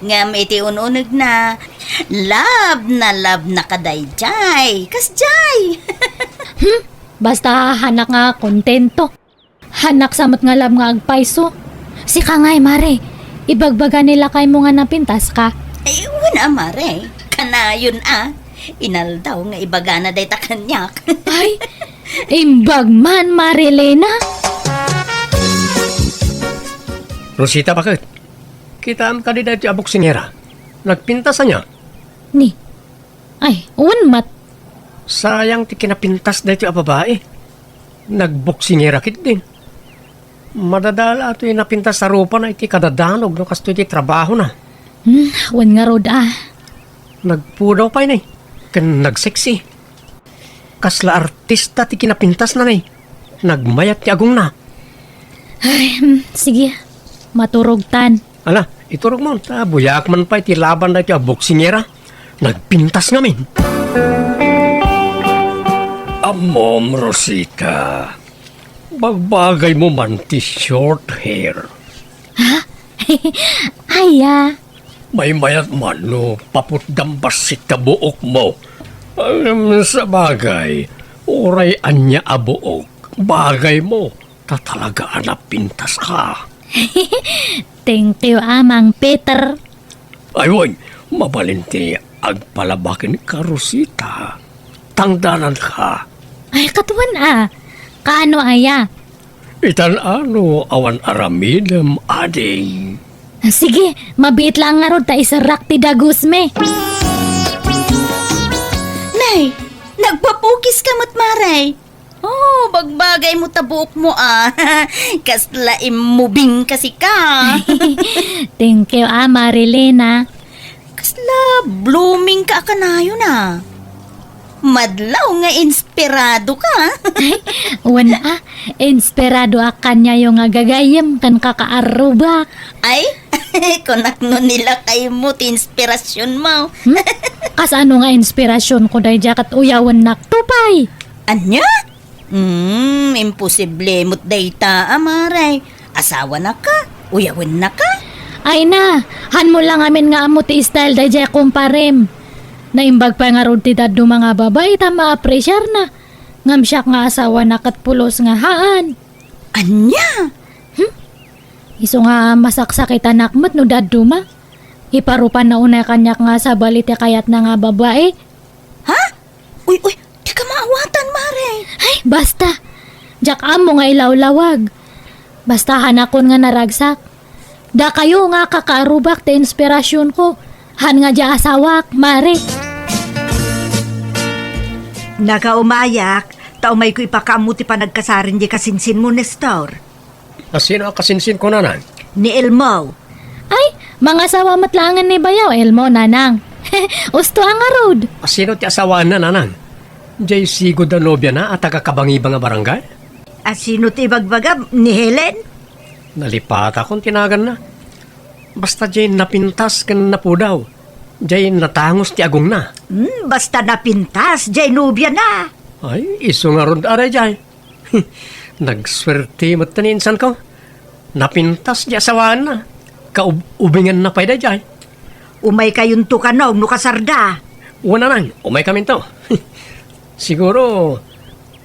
Ngem iti un-unegna, love na love na kadaydiay. Kasdiay. Hmm? Basta hanak nga kontento. Hanak sa met nga love nga agpayso. Sika ngay, Mare. Ibagbaga ni lakaymo nga napintaska. Ay, wen a, Mare. Kanayon a. Inaldaw nga ibagana dayta kaniak. Ay, imbag man, Marilena. Rosita, baket? Kitaem kadi daytoy a boksingera? Nagpintas ania? Ni. Ay, wen met. Sayang ti kinapintas daytoy a babai. Nagboksingera ketdin. Madadala toy napintas a rupana iti kadadanog no kastoy ti trabahona. Hmm, wen ngarud a. Nagpudaw pay ne, ken nagsexy. Kasla artista ti kinapintasna ne. Nagmayat ti agongna. Ay, hmm, sige. Maturogtan. Ala, iturogmo, ta buyaak man pay ti laban daytoy a boksingera. Nagpintas ngamin. Ammom, Rosita. Bagbagaymo man ti short hair. Ha? Aya. Maymayat man no paputdam bassit ta buokmo. Em, sabagay, uray ania a buok, bagaymo, ta talaga a napintaska. Thank you, Amang Peter. Ay, wen, mabalin ti agpalaba kenka, Rosita. Tangdananka. Ay, ket wen a. Kaano aya? Itan-ano awan aramidem, ading. Sige, mabiit laeng ngarud ta iserrak ti dagusmi. Nay, nagpapukiska met, Mare. Oh, bagbagaymo ta buokmo, a. Kasla immubing kasi ka. Thank you, a, Marilena. Kasla blooming ka a kanayon, a. Madlaw nga inspiradoka. Wen a, inspiradoak kaniayo nga gagayyem ken kakaarrubak. Ay, kunak no nilakaymo ti inspirasionmo. Hmm? Kasano nga inspirasionko daydiay ket uyawennak to pay? Ania? Hmm, imposible met dayta, a, Mare. Asawanaka, uyawennaka. Ay na, hanmo la ngamin nga ammo ti style daydiay kumparem. Naimbag pay ngarud ti dadduma nga babai ta maapresiarna. Ngem siak nga asawana ket pulos nga haan. Ania? Hmm? Isu nga masaksakitanak met no dadduma. Iparupanna unay kaniak nga sabali ti kayatna nga babai. Ha? Uy, uy, dika maawatan, Mare. Ay, basta. Diak ammo nga ilawlawag. Basta hanakon nga naragsak. Dakayo nga kakaarrubak ti inspirasionko. Han nga dia asawak, Mare. Nakaumayak, ta umayko ipakaammo ti panagkasaren di kasinsinmo, Nestor. Asino a kasinsinko, nanang? Ni Elmo. Ay, mangasawa met laengen ni Bayaw, Elmo, nanang. Usto a ngarud. Asino ti asawaanna, nanang? Jay sigud a nobiana a taga-Kabangibang a barangay? Asino ti ibagbagam, ni Helen? Nalipatakon ti naganna. Basta jay napintas ken napudaw. Jay natangos ti agongna. Hmm, basta napintas, jay nobiana. Ay, isu ngarud a daydiay. Nagsuerte met ni insanko. Napintas di asawaanna. Kaub-, ubinganna pay daydiay. Umaykayonto kano no kasarda. Wen, nanang, umaykaminto. Siguro,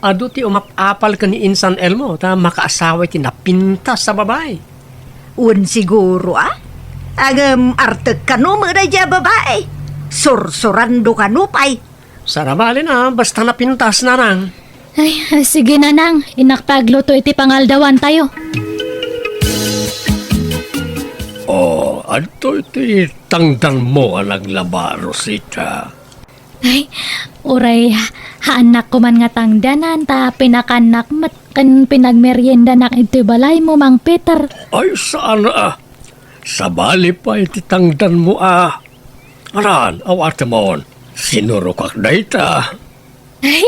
adu ti umap-apal ken ni insan Elmo ta makaasawa iti napintas a babai. Wen siguro, a? Ngem artek kano met daydiay a babai. Sursurando kano pay. Sarabalin a, basta napintas, nanang. Ay, sige, nanang. Innak pay agluto iti pangaldawantayo. Oh, adtoy ti tangdanmo a naglaba, Rosita. Ay, uray, haannak koman nga tangdanan, ta pinakannak met ken pinagmeriendanak idtoy balaymo, Mang Peter. Ay, saan a. Sabali pay ti tangdanmo a. Anan, awatemon, sinurokak dayta. Ay,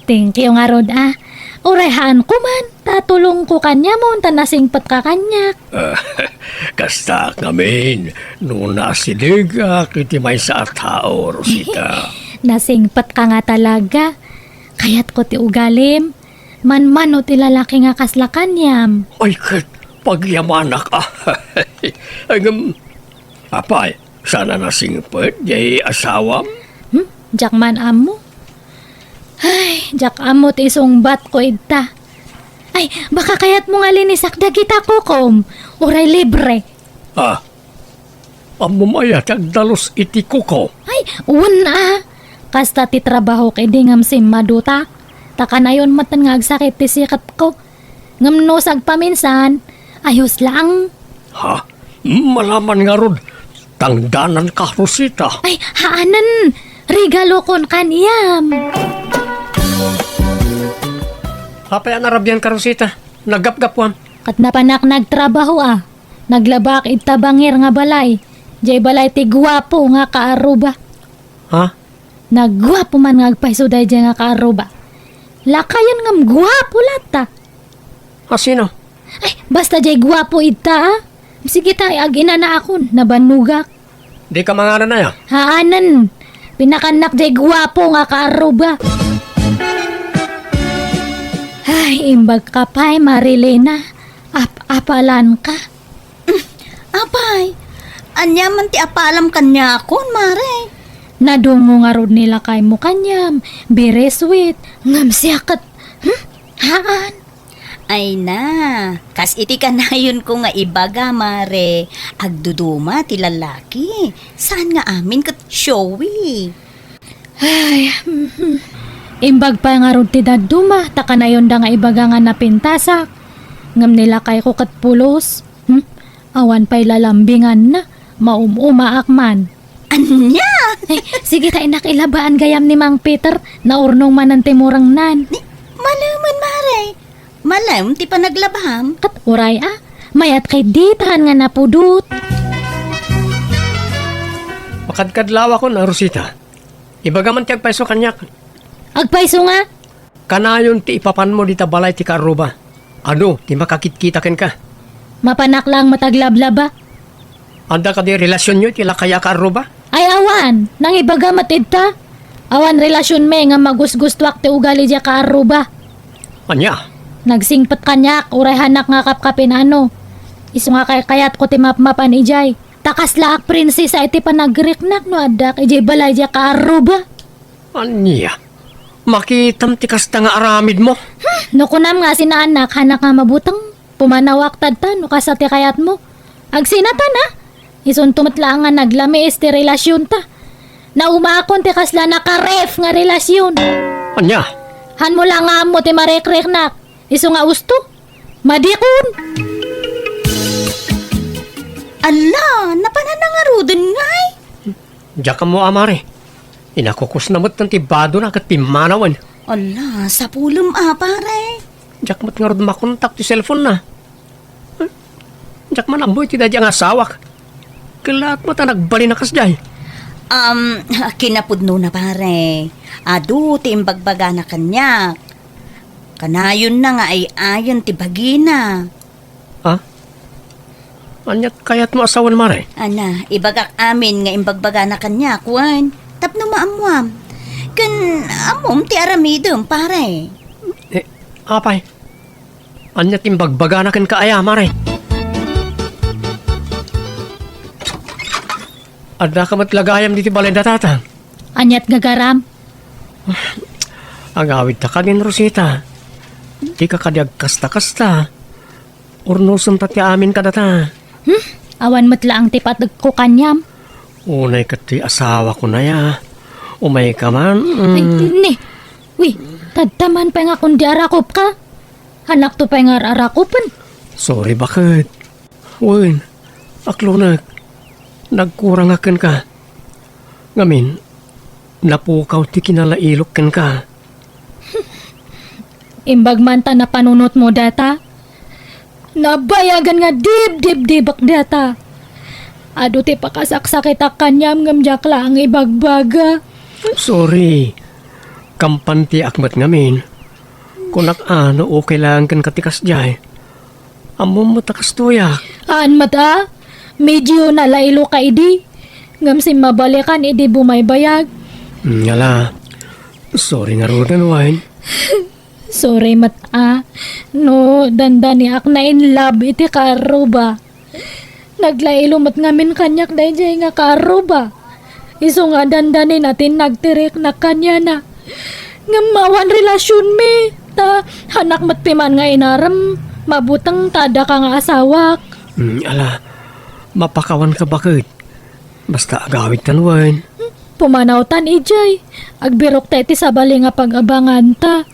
thank you ngarud a. Uray haan koman, ta tulongko kaniamon ta nasingpetka kaniak. Kastaak ngamin, no naasidegak iti maysa a tao, Rosita. Nasingpetka nga talaga. Kayatko ti ugalim. Manmano ti lalaki nga kasla kaniam. Ay, ket pagyamanak a. Ngem, apay, saan a nasingpet jay asawam? Hmm? Diak man ammo. Ay, diak ammo ti isungbatko ita. Ay, baka kayatmo nga linisak dagita kukom. Uray libre. Ah, ammom aya ti agdalus iti kuko? Ay, wen a. Kasta ti trabahok idi ngem simmadutak. Ta kanayon metten nga agsakit ti siketko. Ngem no sagpaminsan, ayos lang. Ha? Malaman ngarud, tangdananka, Rosita. Ay, haanen. Regalokon kaniam. Apay a narabianka, Rosita? Naggapgapuam. Ket napanak nagtrabaho a. Naglabak ita bangir nga balay. Jay balay ti guapo nga kaarruba. Ha? Naguapo man nga agpayso daydiay nga kaarruba. Lakayen ngem guapo latta. A, sino? Ay, basta jay guapo ita, a. Sige ta, aginanaakon, nabannogak. Dika manganan aya? Haanen. Pinakannak jay guapo nga kaarruba. Ay, imbag ka pay, Marilena. Ap-apalan ka. Apay, ania man ti apalam kaniakon, Mare? Nadungo ngarud ni lakaymo kaniam, very sweet, ngem siak ket, hmm? Haan. Ay na, kas iti kanayonko nga ibaga, Mare, agduduma ti lalaki. Saan nga amin ket showy. Ay, mhm. Imbag pay ngarud ti dadduma, ta kanayonda nga ibaga nga napintasak. Ngem ni lakayko ket pulos. Hmm? Awan pay lalambinganna, maum-umaak man. Ania? Ay, sige ta, innak, ilabaan gayam ni Mang Peter, naurnong manen ti murengnan. Ni, malemen, Mare. Malem ti panaglabam. Ket uray a, mayat kay ditaen nga napudot. Makadkadlawakon a, Rosita. Ibaga man ti agpayso kaniak. Agpayso nga? Kanayon ti ipapanmo dita balay ti kaarruba. Adu ti makakitkita kenka. Mapanak laeng met aglablaba. Adda kadi relasionyo iti lakay a kaarruba? Ay awan, nangibaga met ita. Awan relasionmi nga magusgustoak ti ugali diay kaarruba. Ania? Nagsingpet kaniak, uray hanak nga kapkapinano. Isu nga kay-, kayatko ti mapmapan idiay. Ta kaslaak prinsesa iti panagriknak no addak idiay balay diay kaarruba. Ania? Makitam ti kasta nga aramidmo? Hmm, no kunam nga sinaanak, hanak nga mabuteng, pumanawak tadta no kasta ti kayatmo. Agsinatan a? Isunto met laeng nga naglamiis ti relasionta. Naumaakon ti kasla nakaref nga relasion. Ania? Hanmo la nga ammo ti marikriknak. Isu nga usto? Madikon! Alla, napanan na ngaruden ngay? Diak ammo a, Mare. Inakukusna met ti badona ket pimmanawen. Alla, sapulem a, Pare. Diak met ngarud makontak ti cellphone na. Diak man ammo iti daydiay nga asawak. Kellaat met a nagbalin a kasdiay. Um, kinapudnona, Pare. Adu ti imbagbagana kaniak. Kanayonna nga ay-ayen ti bagina. Ha? Aniat kayatmo a sawen, Mare? Ana, ibagak amin nga imbagbagana kaniak, wen. Tapno maammuam. Ken ammom ti aramidem, Pare. Eh, apay? Aniat imbagbagana kenka aya, Mare? Addaka met la gayam ditoy balay da Tata? Aniat gagaram? Agawidta kadin, Rosita. Dika kadi agkasta-kasta. Urnosem ta ti amin kadata. Hmm? Awan met laeng ti pategko kaniam. Unay ket ti asawako aya. Umayka man. Mm. Ay, ni. Wi, tadta man pay nga kundi arakopka. Hanakto pay nga ar-arakopen. Sorry, baket. Wen, aklonek, nagkurangak kenka. Ngamin, napukaw ti kinalailok kenka. Imbag man ta napanunotmo data, nabayagan nga dibdibdibak data. Adu ti pakasaksakitak kaniam ngem diak laeng ibagbaga. Sorry. Kampantiak met ngamin. Kunak a no okay laeng kenka ti kasdiay. Ammom met a kastoyak. Haan met a, medio nalailoka idi. Ngem simmabalikan idi bumaybayag. Mm, ala. Sorry ngaruden, wen. Sorry met a, no dandaniak na in love iti kaarruba. Naglailo met ngamin kaniak daydiay nga kaarruba. Isu nga dandanin a ti nagtiriknak kaniana. Ngem awan relasionmi, ta hanak met piman nga inarem, mabuteng ta addaka nga asawak. Mm, ala, mapakawanka baket. Basta agawidtan wen. Pumanawtan idiay. Agbirokta iti sabali nga pag-abanganta.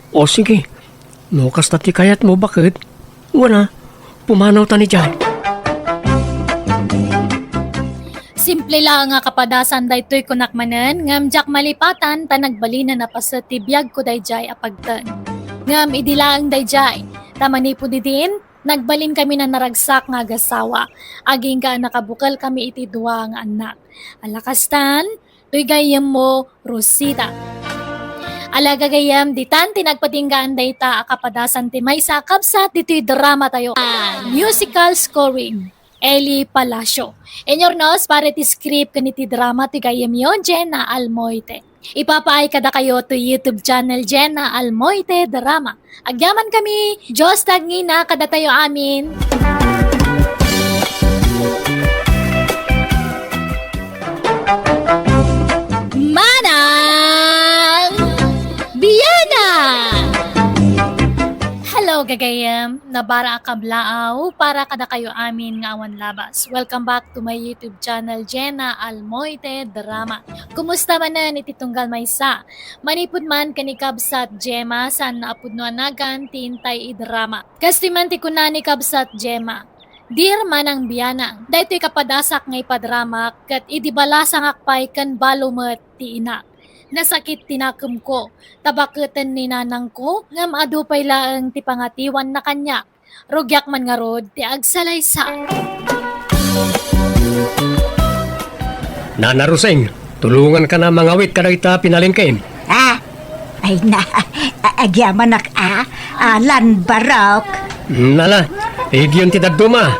O sige, no kasta ti kayatmo, baket. Wen a, pumanawtan idiay. Simple laeng a kapadasan daytoy kunak manen, ngem diak malipatan ta nagbalinen a paset ti biagko daydiay a pagteng. Ngem idi laeng daydiay, ta manipud idin, nagbalinkami a naragsak nga agasawa, agingga a nakabukelkami iti dua nga annak. Ala kastan, toy gayyemmo, Rosita. Ala gagayyem, ditan ti nagpatinggaan dayta a kapadasan ti maysa a kabsat ditoy drama tayo. Ah, musical scoring, Eli Palacio. Inurnos para iti script ken iti drama ti gayyemyo, Jenna Almoite. Ipapaay kadakayo to YouTube channel, Jenna Almoite Drama. Agyaman kami, Dios tagngina kadatayo amin. Manang Biana! Hello, gagayem! Nabara a kablaaw para kadakayo amin nga awan labas. Welcome back to my YouTube channel, Jenna Almoite Drama. Kumusta manen iti tunggal maysa? Manipud man ken ni kabsat Gemma, saan a pudno a nagan ti intay idrama. Kastoy man ti kuna ni kabsat Gemma, "Dear Manang Bianang, daytoy kapadasak nga ipadramak ket idi balasangak pay ken balo met ti inak. Nasakit ti nakemko, ta baketen ni nanangko ngem adu pay laeng ti pangatiwanna kaniak. Rugiak man ngarud ti agsalaysa." Nana Rosing, tulonganka a mangawit kadagita pinalengkem. Ah, ay na, a-, agyamanak, ah, Alan Barok. Nala, igyon ti dadduma.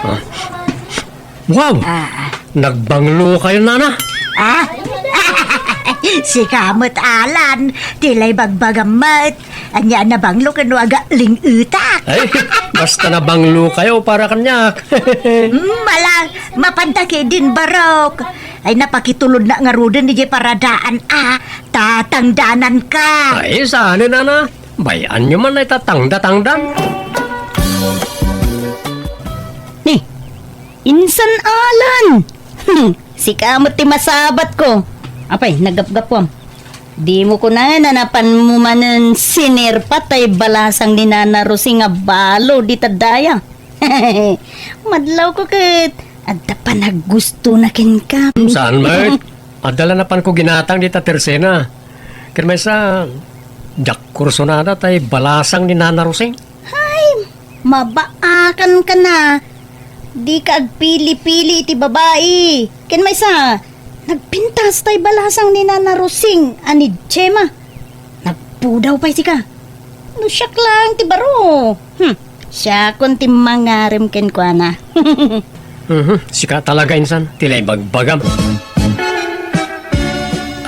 Ah. Wow! Ah. Nagbanglo kayo, nana? Ah? Sika met, Alan, ti lay bagbagam met. Ania a nabanglo ken no aga ling-etak? Ay, basta nabanglo kayo para kaniak. Hmm, ala, mapanda ketdin, Barok. Ay, napakitulod na ngaruden idiay paradaan a tatangdananka. Ay, saan, nana? Bay-anyo man ay tatangda-tangdan. Ni, insan Alan! Hmm, sika met ti masabatko. Apay, naggapgapuam. Dimo kunaen a napanmo manen sinerpat tay balasang ni Nana Rosing a balo dita daya. Madlawko ket adda panaggustona kenka. Saan met? Adda la napanko ginatang dita tersena. Ken maysa, diak kursonada tay balasang ni Nana Rosing. Hay, mabaakanka na. Dika agpili-pili iti babai. Ken maysa, nagpintas tay balasang ni Nana Rosing a ni Gemma. Nagpudaw pay sika. No siak laeng ti baro. Hmm, siakon ti mangarem kenkuana. Mhm, sika talaga insan, ti lay bagbagam.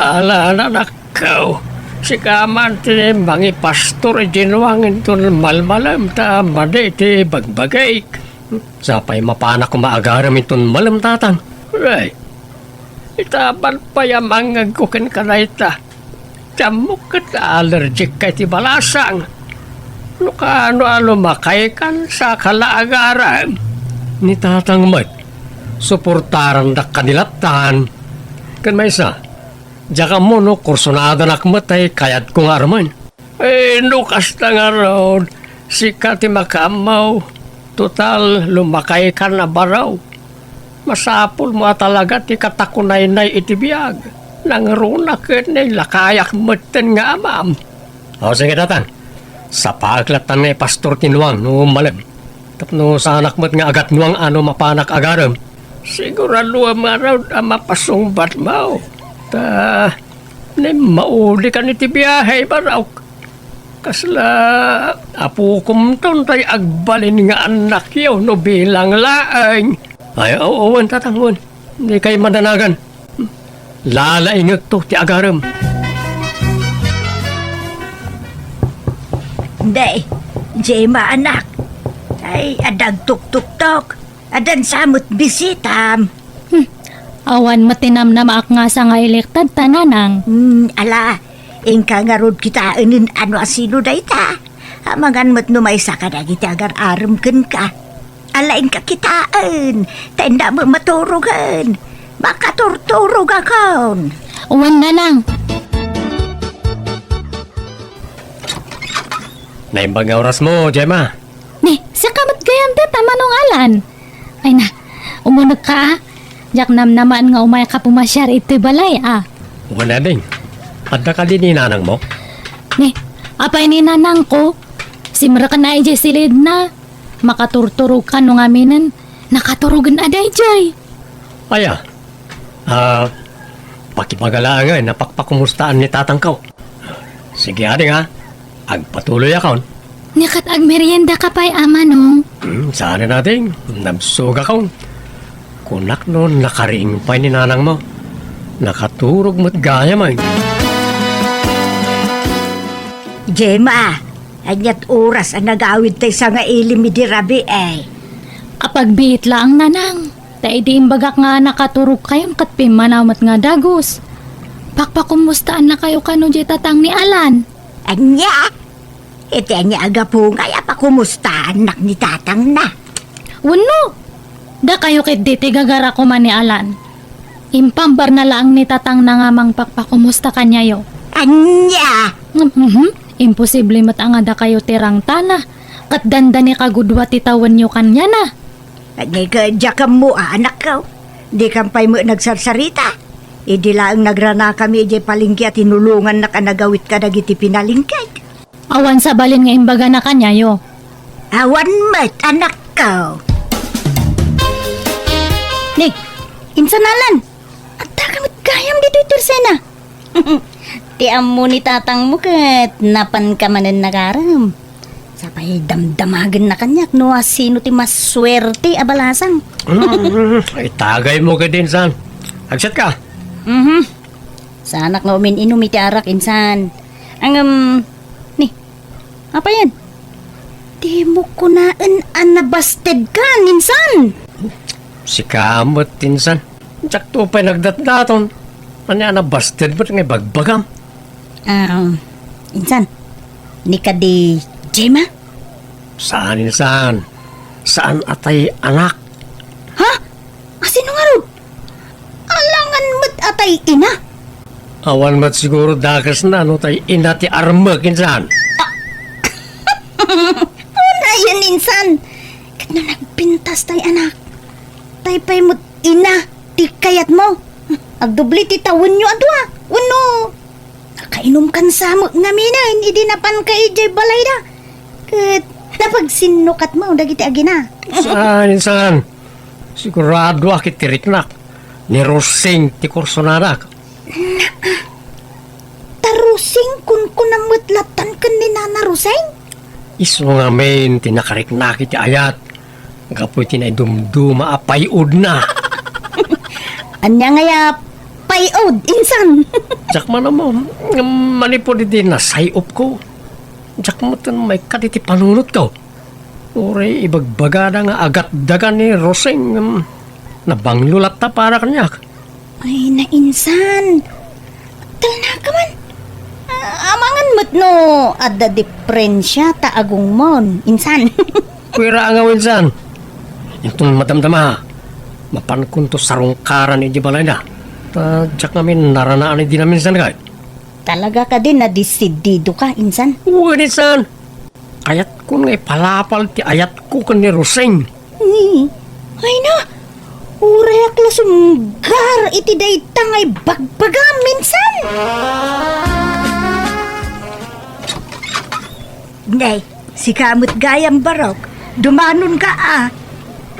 Ala, anakko, sika man ti mangipastor iti nuang inton malmalem ta madi ti bagbagik. Sapay mapanak koma agarem inton malem, tatang. Ay, itaban pay a mangngegko kenka dayta. Ti ammok ket allergic ka iti balasang. No kaano a lumakaykan, saka la agarem. Ni tatang met, suportarandak kanilattan. Ken maysa, diak ammo no kursonadanak met tay kayatko nga armen. Eh, no kasta ngarud, sika ti makaammo. Total, lumakaykan a baro. Masapulmo a talaga ti katakunaynay iti biag. Nangruna ket nailakayak metten nga amam. O, sige, tatang. Sapaek lattan nga ipastor ti nuang no malem. Tapno saanak met nga agatnuang a no mapanak agarem. Siguraduem ngarud a mapasungbatmo. Ta, naimmauli kan iti biahe, Barok. Kasla apokomton tay agbalin nga annakyo no bilang laeng. Ay, oo, wen, tatang, wen. Dikay madanagan. Lalaingekto ti agarem. Day, Gemma, anak. Ay, adda agtuktuktok. Addan sa met bisitam. Hmm. Awan met ti namnamaak nga sangailektad ta, nanang. Hmm, ala, inka ngarud kitaen no asino dayta. Amangan met no maysa kadagiti agar-arem kenka. Ala, inka kitaen, ta inda met maturogen. Makaturturogakon. Wen, nanang. Naimbag nga orasmo, Gemma. Ni, sika met gayam dayta, Manong Alan. Ay na, umunegka, a. Diak namnamaen nga umayka pumasiar iti balay, a. Wen, ading. Adda kadi ni nanangmo? Ni, apay ni nanangko? Simreken idiay silidna. Makaturturogka no ngaminen. Nakaturogen a daydiay. Aya. Ah, Pakibaga laengen a pakpakumustaan ni tatangko. Sige, ading, a. Agpatuloyakon. Nia ket agmeriendaka pay, a manong? Hmm, saan a nating. Nabsogakon. Kunak no nakariing pay ni nanangmo. Nakaturog met gayam, ay. Gemma, ania't oras a nagawid tay sangaili idi rabii, ay? Apagbiit laeng, nanang. Ta idi imbagak nga nakaturogkayon ket pimmanaw met nga dagus, pakpakumustaannakayo kano diay tatang ni Alan. Ania? Iti ania a gapu ngay a pakumustaannak ni tatangna? Wenno, dakayo ketdi ti gagara koma ni Alan. Impambarna laeng ni tatangna nga mangpakpakumusta kaniayo. Ania? Mhm. Imposible met a nga dakayo ti rangtana, ket dandani kagudua ti tawenyo kaniana. Ania ket diak ammo, anakko. Dikam pay met nagsarsarita. Idi laeng nagranakami idiay palengke a tinulongannak a nagawit kadagiti pinalengkek. Awan sabalin nga imbagana kaniayo. Awan met, anakko. Ni, insan Alan, addaka met gayam ditoy tersena. Ti ammo ni tatangmo ket napanka manen nagarem. Sapay damdamagenna kaniak no asino ti masuerte a balasang. Mm, itagaymo ket, insan. Agsiatka? Mhm. Saanak nga umin-inum iti arak, insan. Ngem, ni, apay aya? Dimo kunaen a nabastedkan, insan. Sika met, insan. Diakto pay nagdatdaton. Ania a nabasted met nga ibagbagam? Ah, insan. Ni kadi Gemma? Saan, insan. Saan a tay anak. Ha? Asino ngarud? Alangan met a tay ina. Awan met siguro dakesna no tay ina ti armek, insan. Unayen, insan. Ket no nagpintas tay anak, tay pay met ina ti kayatmo. Agdoble ti tawenyo a dua. Wenno, nakainumkan sa met ngaminen idi napanka idiay balayda. Ket napagsinnokatmo dagiti agina. Saan, insan. Siguradoak iti riknak. Ni Rosing ti kursonadak. Naa, ta Rosing kunkunam met lattan ken ni Nana Rosing? Isu ngamin ti nakariknak iti ayat gapu iti naidumduma a pay-odna. Ania ngay a pay-od, insan? Diak man ammo, ngem manipud iti nasay-opko, diak metten maikkat iti panunotko. Uray ibagbagada nga agatdagan ni Rosing, em, nabanglo latta para kaniak. Ay, nainsan. Talnaka man. Ah, amangan met no adda diferensia ta agongmon, insan. Kuira nga, insan. Inton madamdama, mapankonto sarungkaran iti balayda. Ta diak ngamin naranaan idi naminsan kay. Talaga kadi nadesididoka, insan? Wen, insan. Kayatkon nga ipalapal ti ayatko ken ni Rosing. Ni, ay na, uray ak la sumgar iti dayta nga ibagbagam, insan. Nay, sika met gayam, Barok. Dumanonka, a.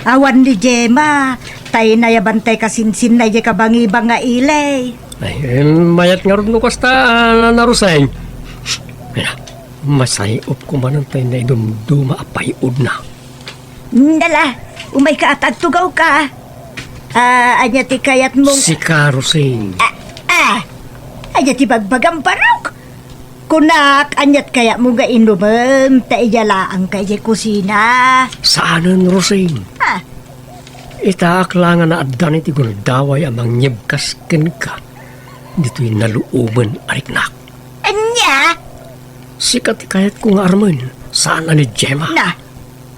Awan ni Gemma, tay nayaban tay kasinsinna idiay kabangibang nga ili. Ay, em, mayat ngarud no kasta, Nana Rosing. Ay na, masay-opko manen tay naidumduma a pay-odna. Nala, umayka a tagtugawka. Ah, ania ti kayatmong Sika, Rosing. Ah, ah, ania ti bagbagam, Barok? Kunak, aniat kayatmo nga inumem ta idiay laengka idiay kusina? Saanen, Rosing. Ah. Itaak la nga naaddan iti gundaway a mangyebkas kenka ditoy naluomen a riknak. Ania? Sika ti kayatko nga armen, saan a ni Gemma. Na,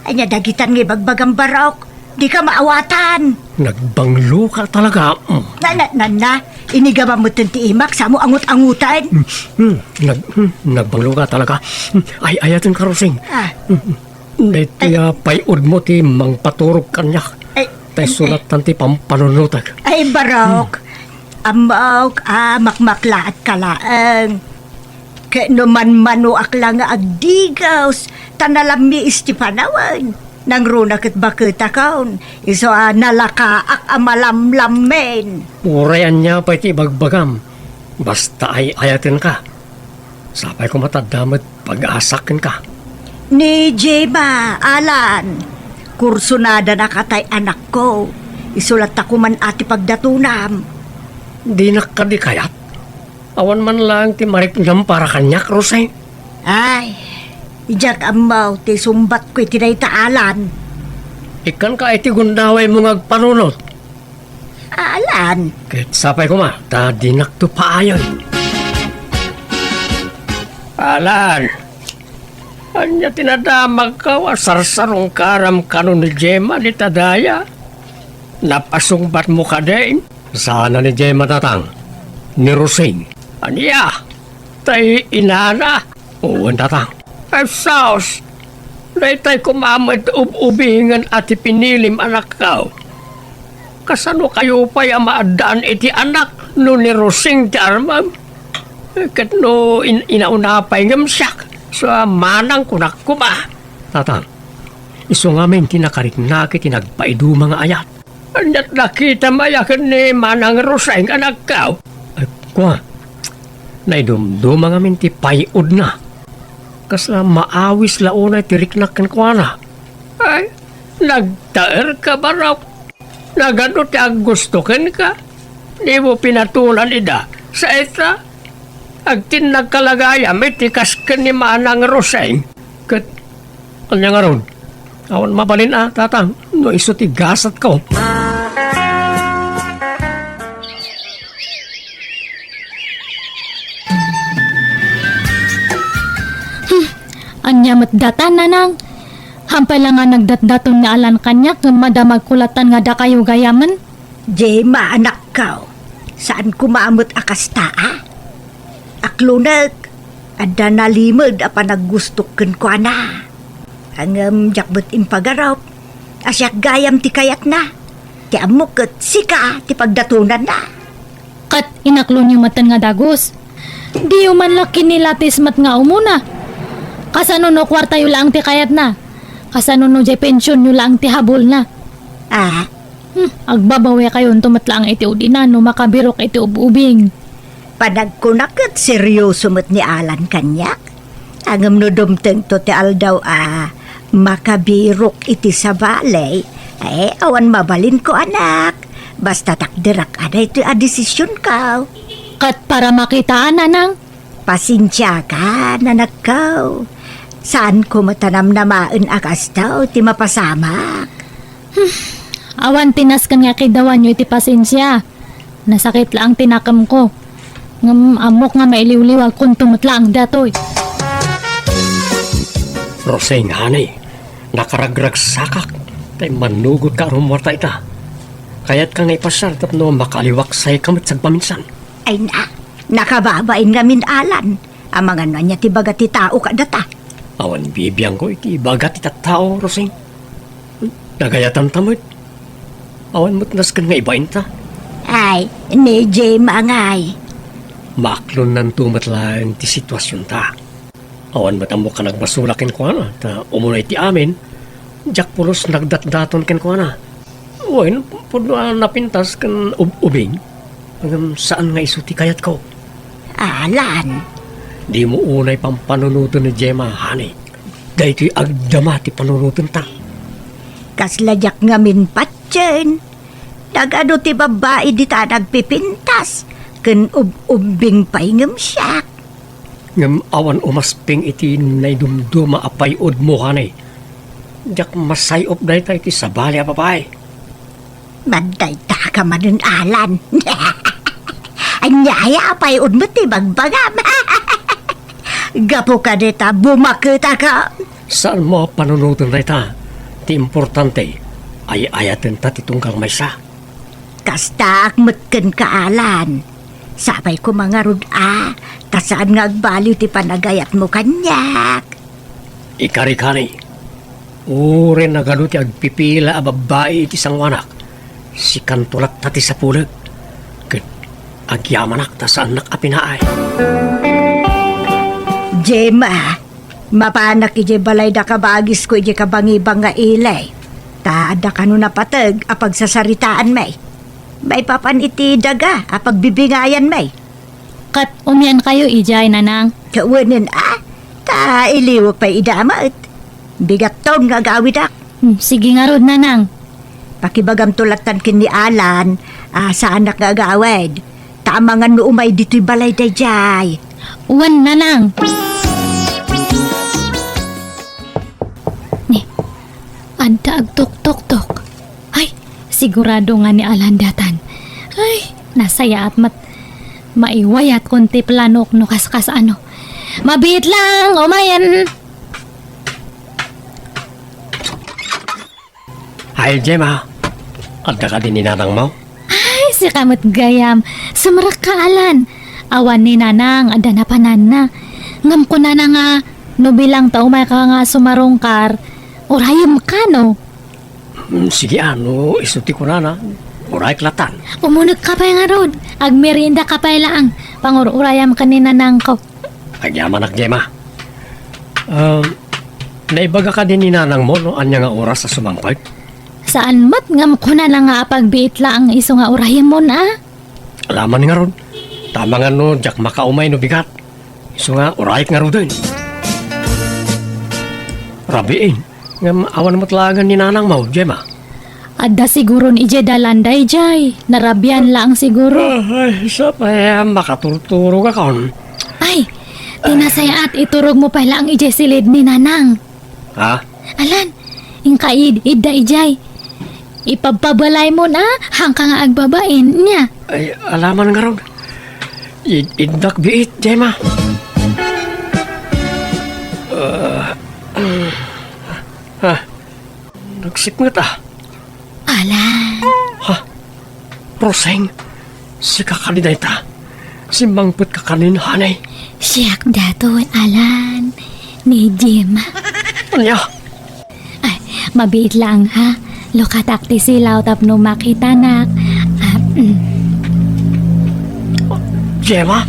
ania dagitan nga ibagbagam, Barok? Dika maawatan. Nagbangloka talaga, mm. Na, na, na, na. Inigam metten ti imak, samo angut-angutan. Mm, mm, nag-, mm, nagbangloka talaga. Mm, ay, ayaten ka, Rosing. Ah. Mm, mm. Daytoy a pay-odmo ti mangpaturog kaniak. Ay, ta isu lattan ti pampanunotek. Ay, Barok. Hmm. Ammok a makmaklaatka laeng. Ket no manmanoak la nga agdigos, ta nalammiis ti panawen. Nangruna ket baketakon, isu a nalakaak a malamlammen. Uray ania pay ti ibagbagam, basta ay-ayatenka. Sapay koma ta adda met pag-asak kenka. Ni Gemma, Alan, kursunadana katay anakko. Isu latta koma ti pagdatonam. Dinak kadi kayat? Awan man laeng ti mariknam para kaniak, Roseng. Ay, diak ammo ti sumbatko iti dayta, Alan. Ikkanka iti gundawaymo nga agpanunot. Alan. Ket sapay koma, ta dinakto paayen. Alan, ania ti nadamagko a sarsarungkaram kano ni Gemma dita daya? Napasungbatmo kadi? Saan a ni Gemma, tatang. Ni Rosing. Ania? Tay inana? Wen, tatang. Ay, sus! Daytay koma met ub-ubingen a ti pinilim, anakko. Kasano kayo pay a maaddaan iti anak no ni Rosing ti armem? Ket no in-, inauna pay ngem siak, sa manang kunak koma. Tatang, isu ngamin ti nakariknak iti nagpaiduma nga ayat. Ania't nakitam aya ken ni Manang Roseng, anakko? Ay, kua, naidumduma ngamin ti pay-odna. Kasla maawis la unay ti riknak kenkuana. Ay, nagtaerka, barok. Nagadu ti aggusto kenka? Dimo pinatulan ida. Sa ita, agtinnagka la gayam iti kas ken ni Manang Roseng. Ket ania ngarud? Awan mabalin a, tatang, no isu ti gasatko. Hmm, ania met datan, nanang? Hampay la nga nagdatdaton ni Alan kaniak ngem madamagko latan nga dakayo gayamen. Gemma, anakko, saan koma met a kasta a? Aklonek, adda nalimed a panaggustok kenkuana. Ngem diak met impagarup a siak gayam ti kayatna. Ti ammok ket sika ti pagdatonanna. Ket inaklonyo metten nga dagus. Diyo man la kinilatis met nga umuna. Kasano no kuartayo laeng ti kayatna? Kasano no diay pensionyo laeng ti habulna? Ah, Hmm, agbabawekayonto met laeng iti udina no makabirok iti ub-ubing. Panagkunak ket serioso met ni Alan kaniak. Ngem no dumtengto ti aldaw a makabirok iti sabali, eh, awan mabalinko, anak. Basta takderak a daytoy a desisionko. Ket para makitaan, nanang? Pasensiakan, anakko. Saanko met a namnamaen a kasta ti mapasamak. Hmm, awan ti nasken nga kidawanyo iti pasensia. Nasakit laeng ti nakemko. Ngem ammok nga mailiwliwagkonto met laeng datoy. Roseng, honey, nakaragragsakak. Tay mannugot ka a rummuarta ita. Kayatka nga ipasiar tapno makaliwaksayka met sagpaminsan. Ay na, nakababain ngamin, Alan. Amangan no ania ti ibaga ti tao kadata. Awan bibiangko iti ibaga ti tattao, Rosing. Nagayatanta met. Awan met nasken nga ibainta. Ay, ni Gemma ngay. Maaklonnanto met laeng ti situasionta. Awan met ammok a nagbasolak kenkuana, ta umunay ti amin, diak pulos nagdatdaton kenkuana. Wen, pudno a napintas ken ub-ubing, ngem saan nga isu ti kayatko. Alan. Dimo unay pampanunoten ni Gemma, honey. Daytoy agdama ti panunotenta. Kasla diak ngamin patien. Nagadu ti babbai dita nagpipintas, ken ub-ubbing pay ngem siak. Ngem awan umasping iti naidumduma a pay-odmo, honey. Diak masay-op dayta iti sabali a babai. Mandayta ka manen, Alan. Ania aya a pay-odmo ti bagbagam? Gapu kadita, bumaketakon. Saanmo a panunoten dayta. Ti importante, ay-ayatenta ti tunggal maysa. Kastaak met kenka, Alan. Sapay koma ngarud a, ta saan nga agbaliw ti panagayatmo kaniak. Ikarikani, uray nagadu ti agpipila a babbai iti sangoanak, sikanto latta ti sapulek, ket agyamanak ta saannak a pinaay. Gemma, Mapanak idiay balayda kabagisko idiay kabangibang nga ili. Ta adda kano napateg a pagsasaritaanmi. Maipapan iti daga a pagbibingayanmi. Ket umiankayo idiay, Nanang? Kawanen a, ta iliwek pay ida a met. Bigatton nga agawidak. Hmm, sige ngarud, Nanang. Pakibagamto lattan ken ni Alan a saanak nga agawid. Ta amangan no umay ditoy balay daydiay. Wen, Nanang. Ni, adda agtuktoktok. Ay, sigurado nga ni Alan daytan. Ay, nasayaat met. Maiwayatkon ti planok no kaskas ano. Mabiit lang, umayen. Ay, Gemma, adda kadi ni nanangmo? Ay, sika met gayam. Sumrekka, Alan. Awan ni Nanang, adda napananna. Ngem kunana nga, no bilang ta umayka nga sumarungkar, urayemka, no? Mm, sige, a, no isu ti kunana, urayek lattan. Umunegka pay ngarud. Agmeriendaka pay laeng. Pangur-urayam ken ni nanangko. Agyamanak, Gemma. Um, naibaga kadi ni nanangmo no ania nga oras a sumangpet? Saan met ngem kunana nga apagbiit laeng isu nga urayemon, a? Alaman ngarud. Ta amangan no diak makaumay no bigat. Isu nga urayek ngaruden. Rabiin. Ngem awan met laengen ni nanangmo, Gemma. Adda siguron idiay dalan daydiay. Narabian laeng siguro. Ah, ay, sa pay a makaturturogakon. Ay, ti nasayaat, iturogmo pay laeng idiay silid ni Nanang. Ha? Alan, inka id-, idda idiay. Ipabpabalaymon a, haanka nga agbabain, nia? Ay, alaman ngarud. Id-, iddak biit, Gemma. Ah, ah, ah. Nagsipnget a. Alan. Ha? Roseng, sika kadi dayta? Simmangpetka kanin, honey? Siak daytoy, Alan. Ni Gemma. Ania? Ay, mabiit laeng, ha? Lukatak ti silaw tapno makitanak. Ah, mm. Gemma?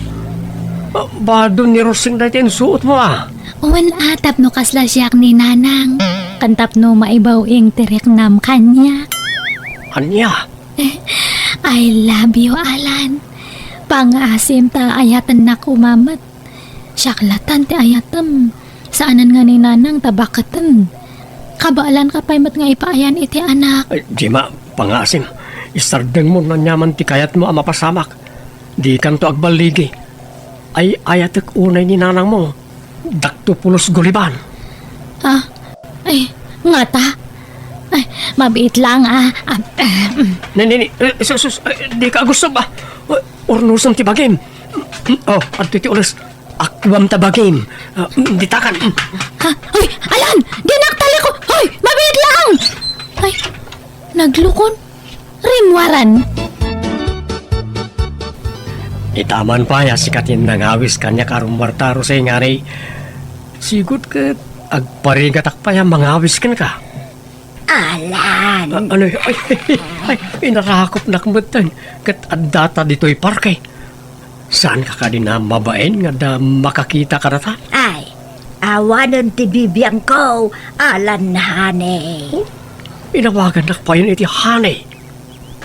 Ah, bado ni Roseng dayta insuotmo, a? Wen a, tapno kasla siak ni Nanang. Ken tapno maibaw-ing ti riknam kaniak. Ania? I love you, Alan. Pangaasim ta ayatennak koma met. Siak lattan ti ayatem. Saanen nga ni Nanang ta baketen. Kabaelanka pay met nga ipaayan iti anak. Ay, Gemma, pangaasim. Isardengmo no aniaman ti kayatmo a mapasamak. Dikanto agballigi. Ay, ayatek unay ni nanangmo. Dakto pulos guliban. Ah, ay, ngata? Ay, mabiit laeng, a. Ah, ah, mm. Ne, ne, ne, eh, sus, sus, ay, dika agussob, a. Urnosem ti bagim. Oh, adtoy ti ules. Akuam ta bagim. Ah, mm, ditakan. Mm. Ha? Hoy, Alan! Dinak taliko! Hoy, mabiit laeng! Ay, naglukon. Rimmuaran. Itaman pay a sika ti nangawis kaniak a rummuarta, Roseng, honey. Sigud ket agparigatak pay a mangawis kenka. Alan. A-, ano, ay, ay, ay, inarakopnak metten ket addata ditoy parke. Saanka kadi a mabain nga adda makakita kadata? Ay, awanen ti bibiangko, Alan, honey. Oh, inawagannak payen iti honey.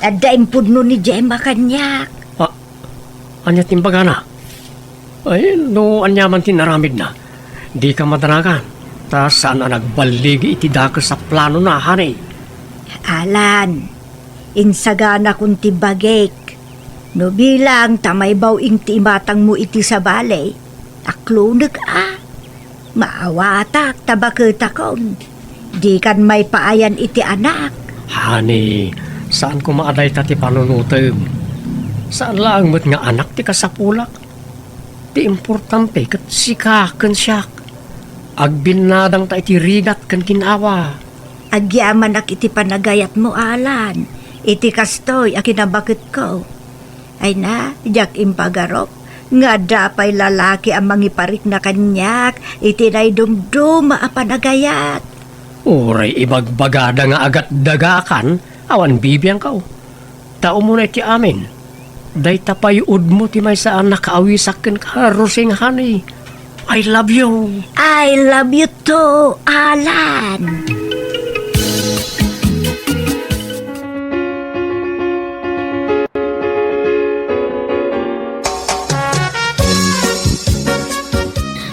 Adda impudno ni Gemma kaniak. Ah, ania ti imbagana? Ay, no aniaman ti inaramidna, dika madanagan, ta saan a nagballigi iti dakes a planona, honey. Alan, insaganakon ti bagik. No bilang ta maibaw-ing ti imatangmo iti sabali, aklonek a. Maawatak ta baketakon. Dikan maipaayan iti anak. Honey, saan koma a dayta ti panunotem. Saan laeng met nga anak ti kasapulak. Ti importante ket sika ken siak. Agbinnadangta iti rigat ken ginawa. Agyamanak iti panagayatmo, Alan, iti kastoy a kinabaketko. Ay na, diak impagarup nga adda pay lalaki a mangiparikna kaniak iti naidumduma a panagayat. Uray ibagbagada nga agatdagakan, awan bibiangko. Ta umuna iti amin, dayta pay udmo ti maysa a nakaawisak kenka, Roseng, honey. I love you. I love you too, Alan.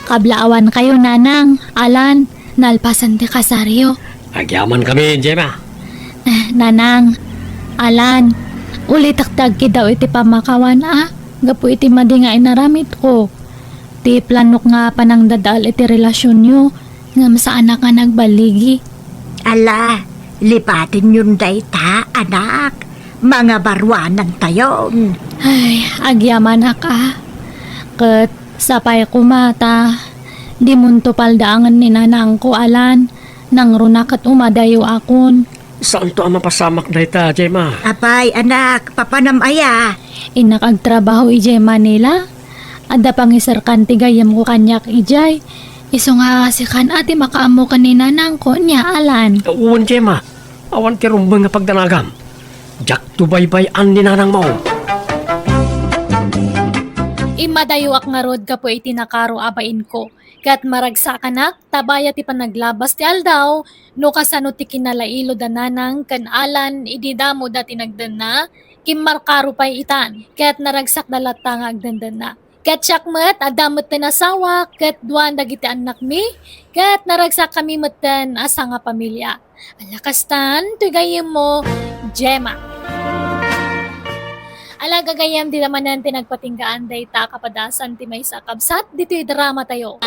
Kablaawan kayo, Nanang, Alan, nalpasan ti kasaryo. Agyaman kami, Gemma. Eh, Nanang, Alan, ulitek ti agkidaw iti pammakawan, a, gapu iti madi nga inaramidko. Ti planok nga panangdadael iti relasionyo, ngem saanak nga nagballigi. Ala, lipatenyon dayta, anak. Mangabaruanantayon. Ay, agyamanak a. Ket sapay koma ta dimonto paldaangen ni nanangko, Alan, nangruna ket umadayo akon. Saanto a mapasamak dayta, Gemma. Apay, anak, papanam aya? Innak agtrabaho idiay Manila. Adda pangiserkan ti gayyemko kaniak idiay. Isu nga sikan a ti makaammo ken ni nanangko, nia, Alan? Wen, Gemma. Awan ti rumbeng nga pagdanagam. Diakto baybay-an ni nanangmo. Immadayoak ngarud gapu iti nakaro a bainko. Ket maragsakanak ta bayat ti panaglabas ti aldaw, no kasano ti kinalailod a nanang ken Alan idi damoda ti nagdenna, kimmarkaro pay itan, ket naragsakda latta nga agdendenna. Ket siak met, adda metten asawa, ket duan dagiti annakmi, ket naragsakami metten a sangapamilia. Ala kastan, toy gayyemmo, Gemma. Ala gagayyem, dita manen ti nagpatinggaan dayta a kapadasan ti maysa a kabsat ditoy dramatayo.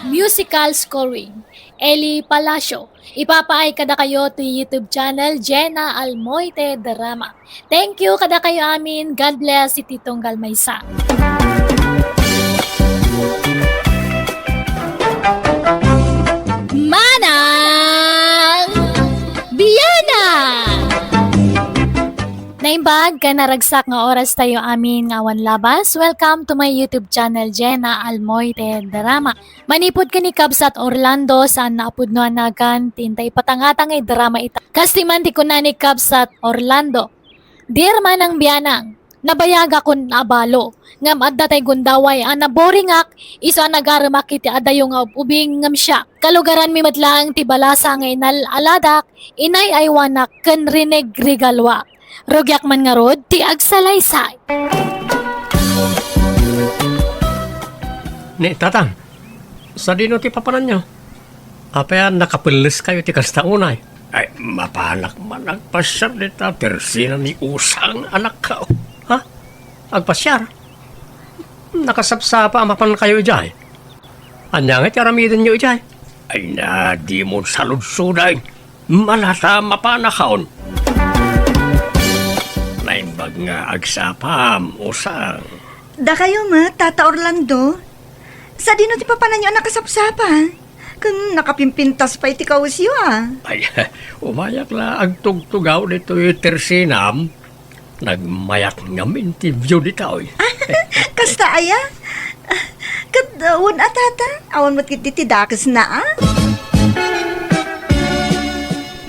Musical scoring, Eli Palacio. Ipapaay kadakayo ti YouTube channel, Jenna Almoite Drama. Thank you kadakayo amin. God bless iti tunggal maysa. Manang Biana! Naimbag ken naragsak nga oras tayo amin nga awan labas. Welcome to my YouTube channel, Jenna Almoite Drama. Manipud ken ni Kabsat Orlando, saan nga a pudno a nagan ti intay ipatangtang nga drama ita. Kastoy man ti kuna ni Kabsat Orlando, "Dear Manang Bianang, nabayagakon a balo, ngem adda tay gundaway a naboringak, isu a nagaremak iti adayo nga ub-ubing ngem siak. Kalugaranmi met laeng ti balasa nga inal-aladak, inay-aywanak ken rinegregaluak. Rugiak man ngarud ti agsalaysay." Ni Tatang, sadino ti papananyo? Apay a nakapelles kayo ti kasta unay? Ay, mapanak man agpasiar dita tersena ni Usang, anakko. Ha? Agpasiar? Nakasapsapa a mapan kayo idiay. Ania nga ti aramidenyo idiay? Ay na, dimo saludsoden. Malata mapanakon. Naimbag nga agsapam, Usang. Dakayo met, Tata Orlando. Sadino ti papananyo a nakasapsapa? Ken nakapimpintas pay ti kawesyo, a. Ay, umayak la agtugtugaw ditoy tersenam. Nagmayat ngamin ti view ditoy. Kasta aya? Ket, uh, wen a, Tata, awan met ketdi ti dakesna, a?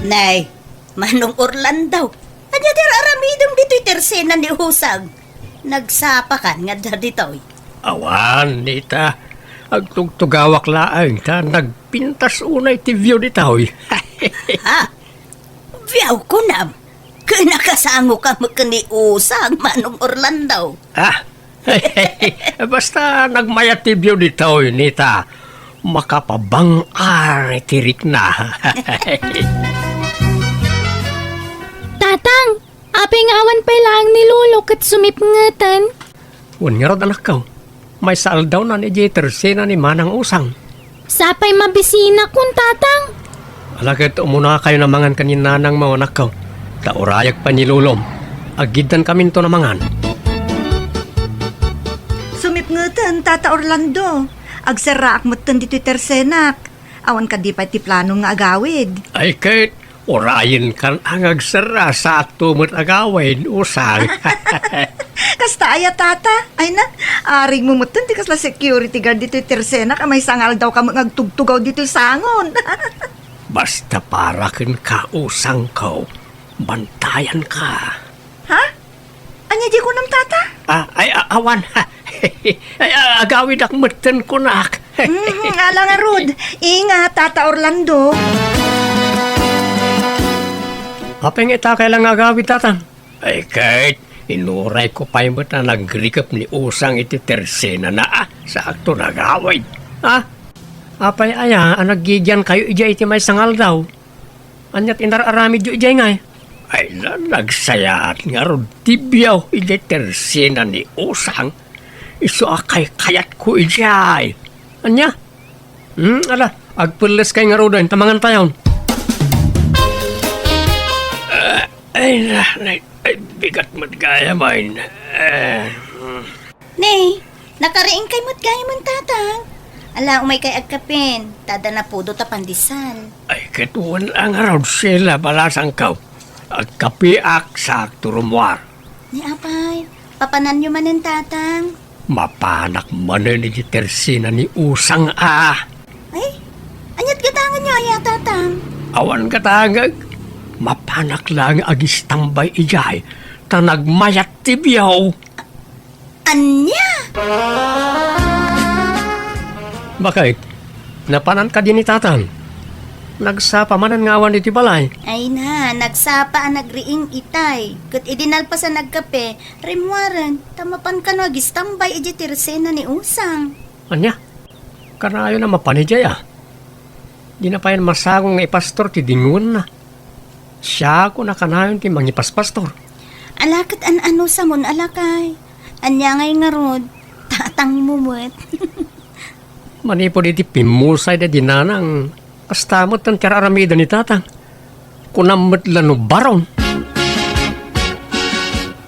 Nay, Manong Orlando, ania ti ar-aramidem ditoy tersena ni Usang? Nagsapakan nga adda ditoy? Awan, Nita. Agtugtugawak laeng ta nagpintas unay ti view ditoy. Ha? Biawko nam, ken nakasangoka met ken ni Usang, Manong Orlando. Ah, basta nagmayat ti view ditoy, Nita. Makapabang-ar ti rikna. Tatang, apay nga awan pay laeng ni Lolo ket sumipngeten? Wen ngarud, anakko. Maysa aldawnan idiay tersena ni Manang Usang. Sapay mabisinakon, Tatang. Ala ket umunakayo a mangan ken ni nanangmo, anakko. Ta urayek pay ni Lolom. Aggiddankaminto a mangan. Sumipngeten, Tata Orlando. Agserraak metten ditoy tersenak. Awan kadi pay ti planom nga agawid? Ay ket, urayenkan a nga agserra, saakto met agawid, Usang. Kasta aya, Tata? Ay na, arigmo metten ti kasla security guard ditoy tersenak a maysa nga aldawka met nga agtugtugaw ditoy sangon. Basta para kenka, Usangko, bantayanka. Ha? Ania di kunam, Tata? Ah, ay, a-, awan. Ay, a-, agawidak metten kunak. Mhm, ala ngarud. Ingat, Tata Orlando. Apay nga ita kay la nga agawid, Tatang? Ay, ket inurayko pay met a nagrikep ni Usang iti tersenana, a, sakto nagawid. A, apay aya a naggigiankayo idiay iti maysa nga aldaw? Ania't inar-aramidyo idiay ngay? Ay, na, nagsayaat ngarud ti biyaw idiay tersena ni Usang. Isu a kaykayatko idiay. Ania? Hmm, ala, agpelleskay ngaruden ta mangantayon. Ah, ay, na, na, ay, bigat met gayam, ay, na, eh, hmm. Ne, nakariingkay met gayam, Tatang. Ala, umaykay agkapen, ta adda napudot a pandesal. Ay, ket wen a ngarud, Sheila, balasangko. Agkapeak, sakto rummuar. Ni apay, papananyo manen, Tatang? Mapanak manen iti tersena ni Usang a. Ay, ania't gatangenyo aya, Tatang? Awan gatangek. Mapanak laeng agistambay idiay, ta nagmayat ti biyaw. Ania? Bakit? Napanan kadi ni Tatang? Nagsapa manen nga awan iti balay. Ay na, nagsapa a nagriing itay. Ket idi nalpas a nagkape, rimmuaren, ta mapan kano agistambay iti tersena ni Usang. Ania? Kanayon a mapan idiay a. Dina pay masango nga ipastor ti dingoenna. Siakon a kanayon ti mangipaspastor. Ala ket an-ano samon a lakay. Ania ngay ngarud, tatangmo met. Manipud iti pimmusay daydi nanang, kasta met ti ar-aramiden ni tatang. Kunam met la no baron.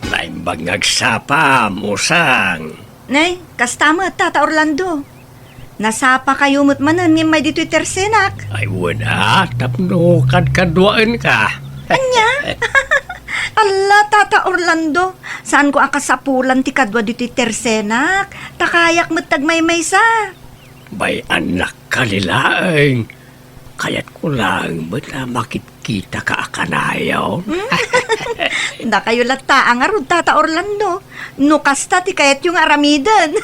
Naimbag nga agsapa, Usang. Nay, kasta met, Tata Orlando. Nasapakayo met manen nga immay ditoy tersenak. Ay, wen a, tapno kadkaduaenka. Ania? Alla, Tata Orlando, saanko a kasapulan ti kadua ditoy tersenak. Ta kayak met ti agmaymaysa. Bay, annak, kalilaeng. Kayatko laeng met a makitkitaka a kanayon. Hmm? Dakayo latta a ngarud, Tata Orlando, no kasta ti kayatyo nga aramiden.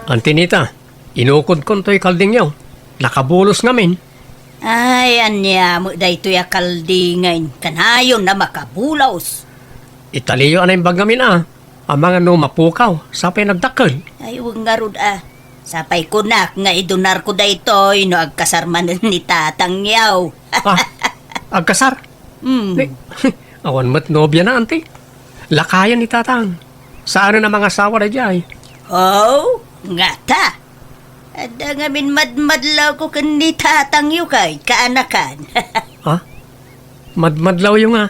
Antinita, inukodkon toy kaldingyo. Nakabulos ngamin. Ay, ania met daytoy a kaldingen? Kanayon a makabulos. Italiyo a naimbag ngamin a. Amangan no mapukaw, sapay nagdakkel. Ay, wen ngarud a. Sapay kunak nga idunarko daytoy no agkasar manen ni tatangyo. Ah, agkasar? Hmm. Ni, awan met nobiana, anti. Lakayen ni tatang. Saanen a mangasawa daydiay. Oh, ngata. Adda ngamin madmadlawko ken ni tatangyo kay kaanakan. Ha? Madmadlawyo nga?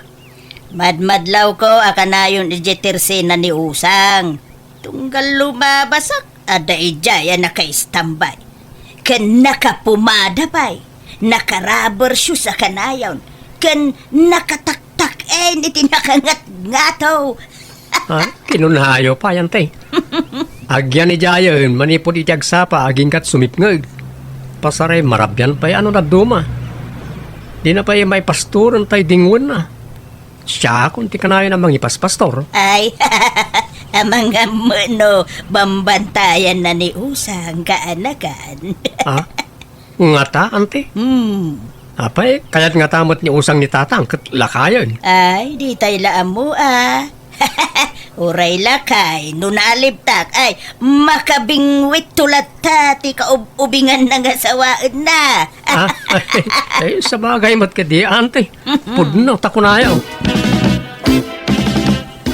Madmadlawko a kanayon idiay tersena ni Usang. Tunggal lumabasak, adda idiay a nakaistambay. Ken nakapumada pay, naka-rubber shoes a kanayon, ken nakataktak-en iti nakangatngato. Ha? Kinunayo pay, anti. Agyan idiayen manipud iti agsapa agingga't sumipngeg. Pasaray marabian pay a no dadduma. Dina pay maipastoren tay dingoenna. Siakon ti kanayon a mangipaspastor. Ay, amangan met no bambantayanna ni Usang kaanakan. Ha? Ngata, anti? Hmm. Apay, kayat ngata met ni Usang ni tatang ket lakayen. Ay, ditay la ammo a. Uray lakay, no naalibtak, ay, makabingwitto latta ti kaub-ubinganna nga sawaenna. Ah, ay, sabagay met kadi, anti. Mm-mm. Pudno, ta kunayo.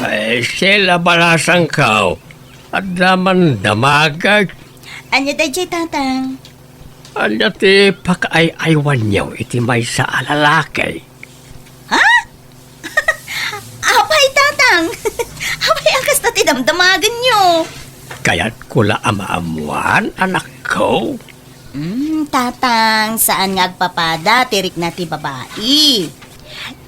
Ay, Sheila, balasangko. Adda man damagek. Ania daydiay, tatang? Ania ti pakaay-aywanyo iti maysa a lalaki? Ha? Apay, tatang? Apay a kasta ti damdamagenyo? Kayatko la a maammuan, anakko. Hmm, tatang, saan nga agpapada ti rikna ti babai.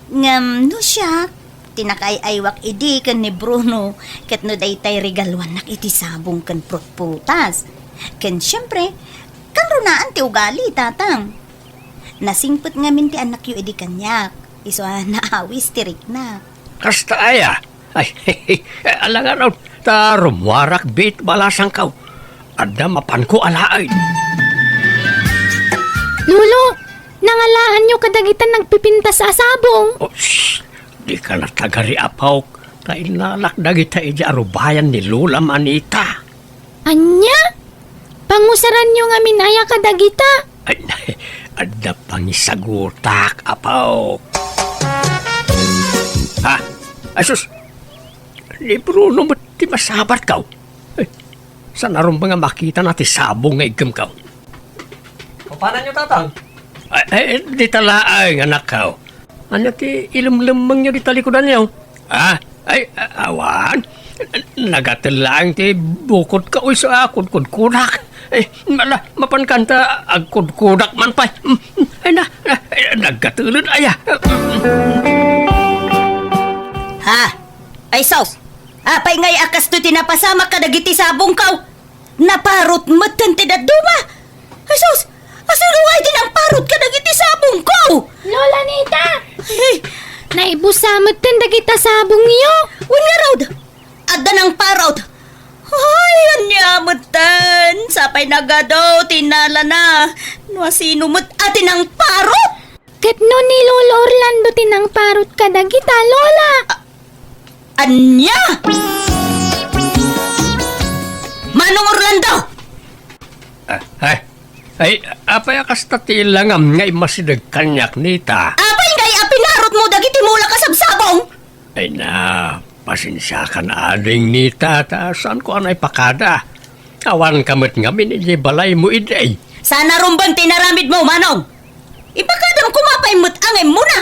Ngem no siak, ti nakaay-aywak idi ken ni Bruno, ket no daytay regaluannak iti sabong ken prutprutas. Ken siempre, kanrunaan ti ugali, tatang. Nasingpet ngamin ti annakyo idi kaniak, isu a naawis ti rikna. Kasta aya? Ay, ala ngarud, ta rummuarak bit, balasangko. Adda mapanko alaen. Lolo, nangalaanyo kadagita nagpipintas a sabong? Oh, shh! Dika natagari, apok. Ta innalak dagita idiay arubayan ni Lola Manita. Ania? Pangusaranyo ngamin aya kadagita? Ay, adda pangisagutak, apok. Ha? Ay, sus! Ni Bruno met ti masabatko. Ay, saan a rumbeng a makitana ti sabong nga iggem, apok? Papananyo, Tatang? Ay, ay, dita laeng, anakko. Ania ti ilemlemmengyo dita likudanyo? Ah, ay, a-, awan. Nagatel laeng ti bukodko, isu a kudkudkodak. Eh, mala, mapan kanta agkudkodak man pay. Mm, mm, ay na, na, ay, naggatelen aya. Ha? Ay sus! Apay ngay a kastoy ti napasamak kadagiti sabongko? Naparot metten ti dadduma! Ay sus! Asino ngay ti nangparot kadagiti sabongko? Lola Nita! Ay! Naibusa metten dagita sabongyo! Wen ngarud, adda nangparot! Ay, ania metten? Sapay nagadu ti nalana. No asino met a ti nangparot? Ket no ni Lolo Orlando ti nangparot kadagita, Lola? A-, ania? Manong Orlando! Ah, ay, ay, apay a kasta ti ilangam nga immasideg kaniak, Nita? Apay ngay a pinarotmo dagiti mula kasabsabong? Ay na, pasensiakan ading, Nita, ta saanko a naipakada. Awanka met ngamin idiay balaymo idi. Saan a rumbeng ti inaramidmo, Manong? Ipakadam koma pay met a nga immuna.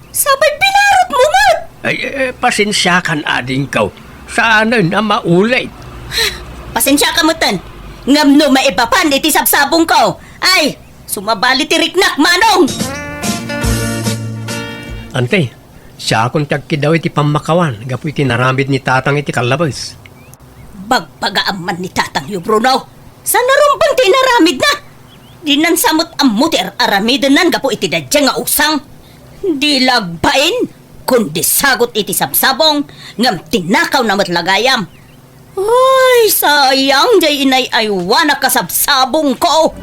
Sapay pinarotmo met. Ay, eh, pasensiakan adingko. Saanen a maulit. Pasensiaka metten. Ngem no maipapan iti sabsabongko, ay, sumabali ti riknak, Manong. Ante, siakon ti agkiddaw iti pammakawan gapu iti naramid ni Tatang iti kallabes. Bagbagaam man ni Tatangyo, Bruno. Saan a rumbeng ti inaramidna? Dinan sa met ammo ti ar-aramidennan gapu iti daydiay nga usang. Di la agbain, kundi sagut iti sabsabong, ngem tinakawna met la gayam. Ay, sayang, diay inay-aywanak a sabsabongko.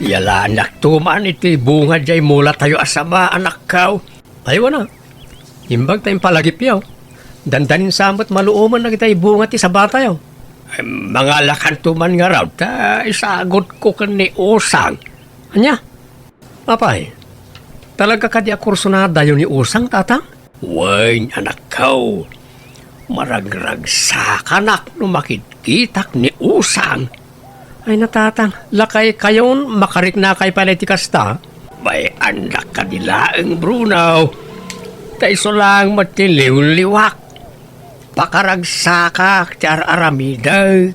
Yalaanakto man iti bunga diay mulatayo a saba, anakko. Ay, wen a. Imbag ta impalagipyo. Dandanin sa met maluomen dagiti bunga ti sabatayo. Ay, mangalakanto man ngarud, ta isagutko ken ni Usang. Ania? Apay, talaga kadi a kursunadayo ni Usang, Tatang? Wen, anakko. Maragragsakanak no makitkitak ni Usang. Ay na, Tatang, lakaykayon, makariknakay pay la iti kasta? Bay-andak kadi laeng, Bruno. Ta isu laeng met ti liwliwak. Pakaragsakak ti ar-aramidek.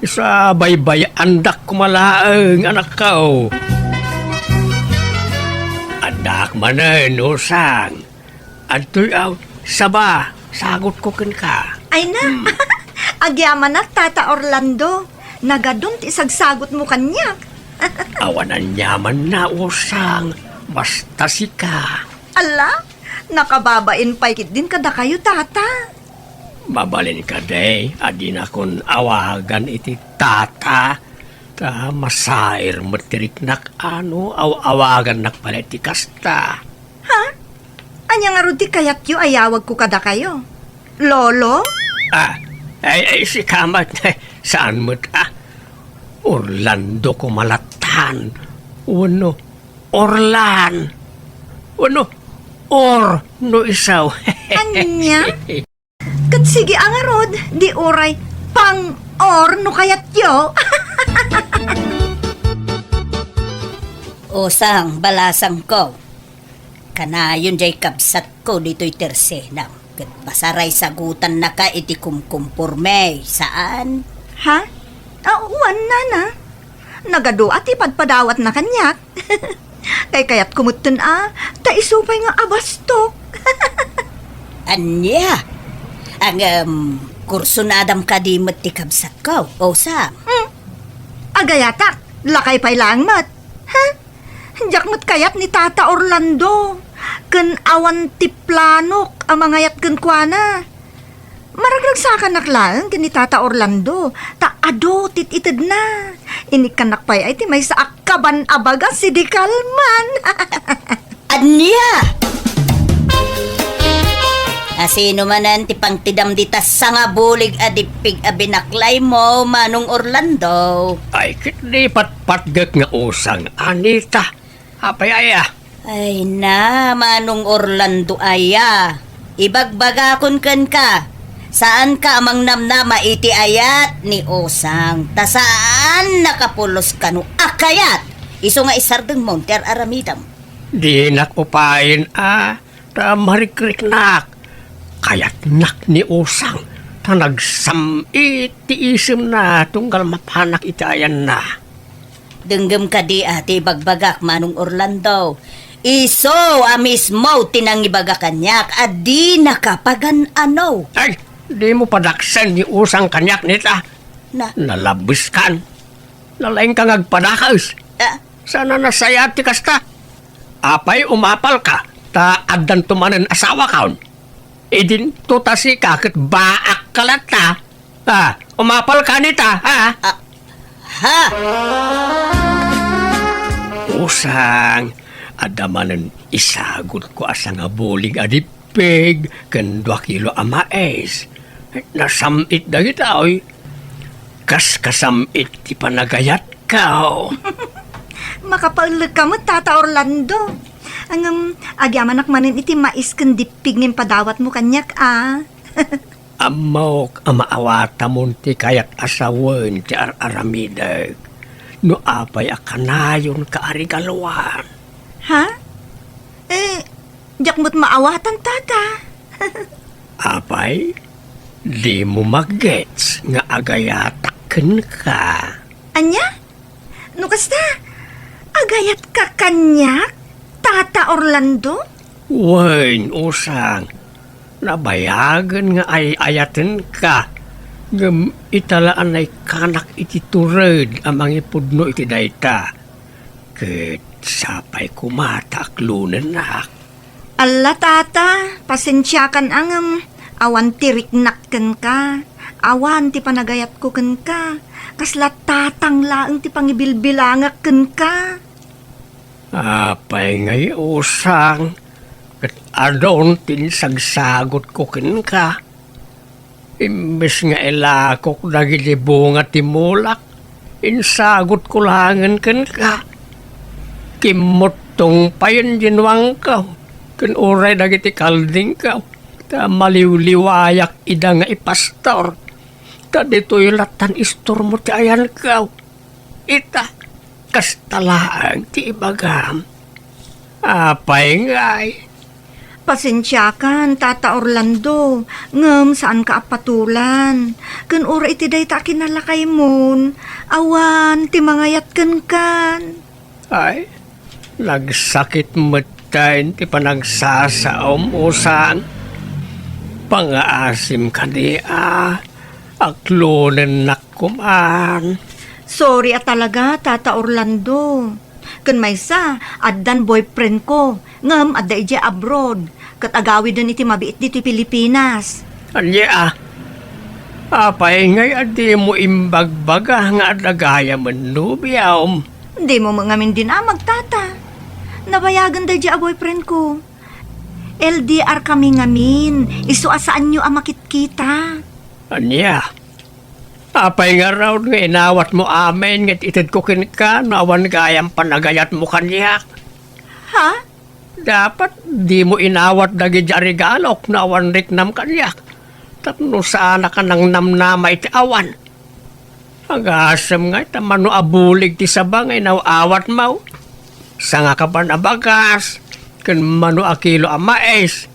Isu a baybay-andak koma laeng, anakko. Addaak manen, Usang. Adtoy, aw, saba, sagutko kenka. Ay na, hmm. Agyamanak, Tata Orlando. Nagadun ti isagsagutmo kaniak. Awan aniamanna, Usang. Basta sika. Ala, nakababain pay ketdin kadakayo, Tata. Mabalin kadi a dinakon awagan iti Tata, ta masair met ti riknak a no aw-awagannak pay la iti kasta. Ha? Ania ngarud ti kayatyo a yawagko kadakayo? Lolo? Ah, ay, ay, sika met, saan met, ah. Orlando koma lattan. Wenno, Orlan. Wenno, Or, no isu. Ania? Ket sige a ngarud, di uray pang-or no kayatyo. Usang, balasangko. Kanayon jay kabsatko ditoy tersenam. Ket basaraysagutanna ka iti kumkumporme, saan? Ha? Ah, wen, nana. Nagadu a ti padpadawatna kaniak. Kaykayatko metten a, ta isu pay nga abastok. Ania? Ngem, kursunadam kadi met ti kabsatko, Usang? Hmm. Agayatak, lakay pay laeng met. Ha? Diak met kayat ni Tata Orlando. Ken awan ti planok a mangayat kenkuana. Maragragsakanak laeng ken ni Tata Orlando, ta adu ti it-itedna. Inikkannak pay ay ti maysa a kaban a bagas idi kalman. Ania? Asino manen ti pangtedam dita sangabulig a dippig a binaklaymo, Manong Orlando? Ay, ket di patpatgek nga usang, Anita. Apay aya? Ay na, Manong Orlando aya. Ibagbagakon kenka, saanka a mangnamnama iti ayat ni usang, ta saan nakapulos kano a kayat, isu nga isardengmo ti ar-aramidem. Dinak upayen a, ta marikriknak. Kayatnak ni usang, ta nagsam-it ti isemna tunggal mapanak iti ayanna. Denggem kadi a ti ibagbagak, Manong Orlando. Isu a mismo ti nangibaga kaniak a dinaka pagan-ano. Ay, dimo padaksen ni usang kaniak, Nita. Na? Nalabeskan. Nalaingka nga agpadakes. Ah? Saan a nasayaat ti kasta? Apay, umapalka, ta addanto manen asawakon. Idinto ta sika ket baakka latta. Ah, umapalka, Nita, ha? Ah, ha? Usang, adda manen isagutko a sangabulig a dippig ken dua kilo a mais. Nasam-it dagitoy. Kas kasam-it ti panagayatko. Makapaellekka met, Tata Orlando. Ngem, agyamanak manen iti mais ken dippig nga impadawatmo kaniak, a. Ammok a maawatamon ti kayat a sawen ti ar-aramidek no apay a kanayonka a regaluan. Ha? Eh, diak met maawatan, Tata. Apay, dimo maggets nga agayatak kenka. Ania? No kasta, agayatka kaniak, Tata Orlando? Wen, usang, nabayagen nga ay-ayatenka, ngem ita la a naikkanak iti tured a mangipudno iti dayta. Ket sapay koma ta aklonennak. Alla, Tata, pasensiakan a ngem awan ti riknak kenka. Awan ti panagayatko kenka. Kasla tatang laeng ti pangibilbilangak kenka. Apay ngay, usang, ket adun ti insagsagutko kenka. Imbes nga ilakok dagiti bunga ti mulak, insagutko laengen kenka. Kimmuttong payen dinuangko, ken uray dagiti kaldingko, ta maliwliwayak ida nga ipastor, ta ditoy lattan istormo ti ayanko. Ita, kasta laeng ti ibagam. Apay ngay? Pasensiakan, Tata Orlando, ngem saanka a patulan. Ken uray iti dayta a kinalakaymon, awan ti mangayat kenkan. Ay, nagsakit metten ti panagsasaom, usang. Pangaasim kadi a, aklonennak koman. Sorry a talaga, Tata Orlando. Ken maysa, addan boyfriend ko, ngem adda idiay abroad, ket agawiden iti mabiit ditoy Pilipinas. Ania a? Apay ngay a dimo imbagbaga nga adda gayamen nobiom? Dimo met ngamin dinamag, Tata. Nabayagen daydiay a boyfriend ko. L D R kami ngamin, isu a saanyo a makitkita. Ania? Apay ngarud nga inawatmo amin nga it-itedko kenka no awan gayam panagayatmo kaniak? Ha? Dapat dimo inawat dagiti a regalok no awan riknam kaniak, tapno saanak a nangnamnama iti awan. Agasem ngay ta mano a bulig ti saba nga inaw-awatmo, sangakaban a bagas, ken mano a kilo a mais.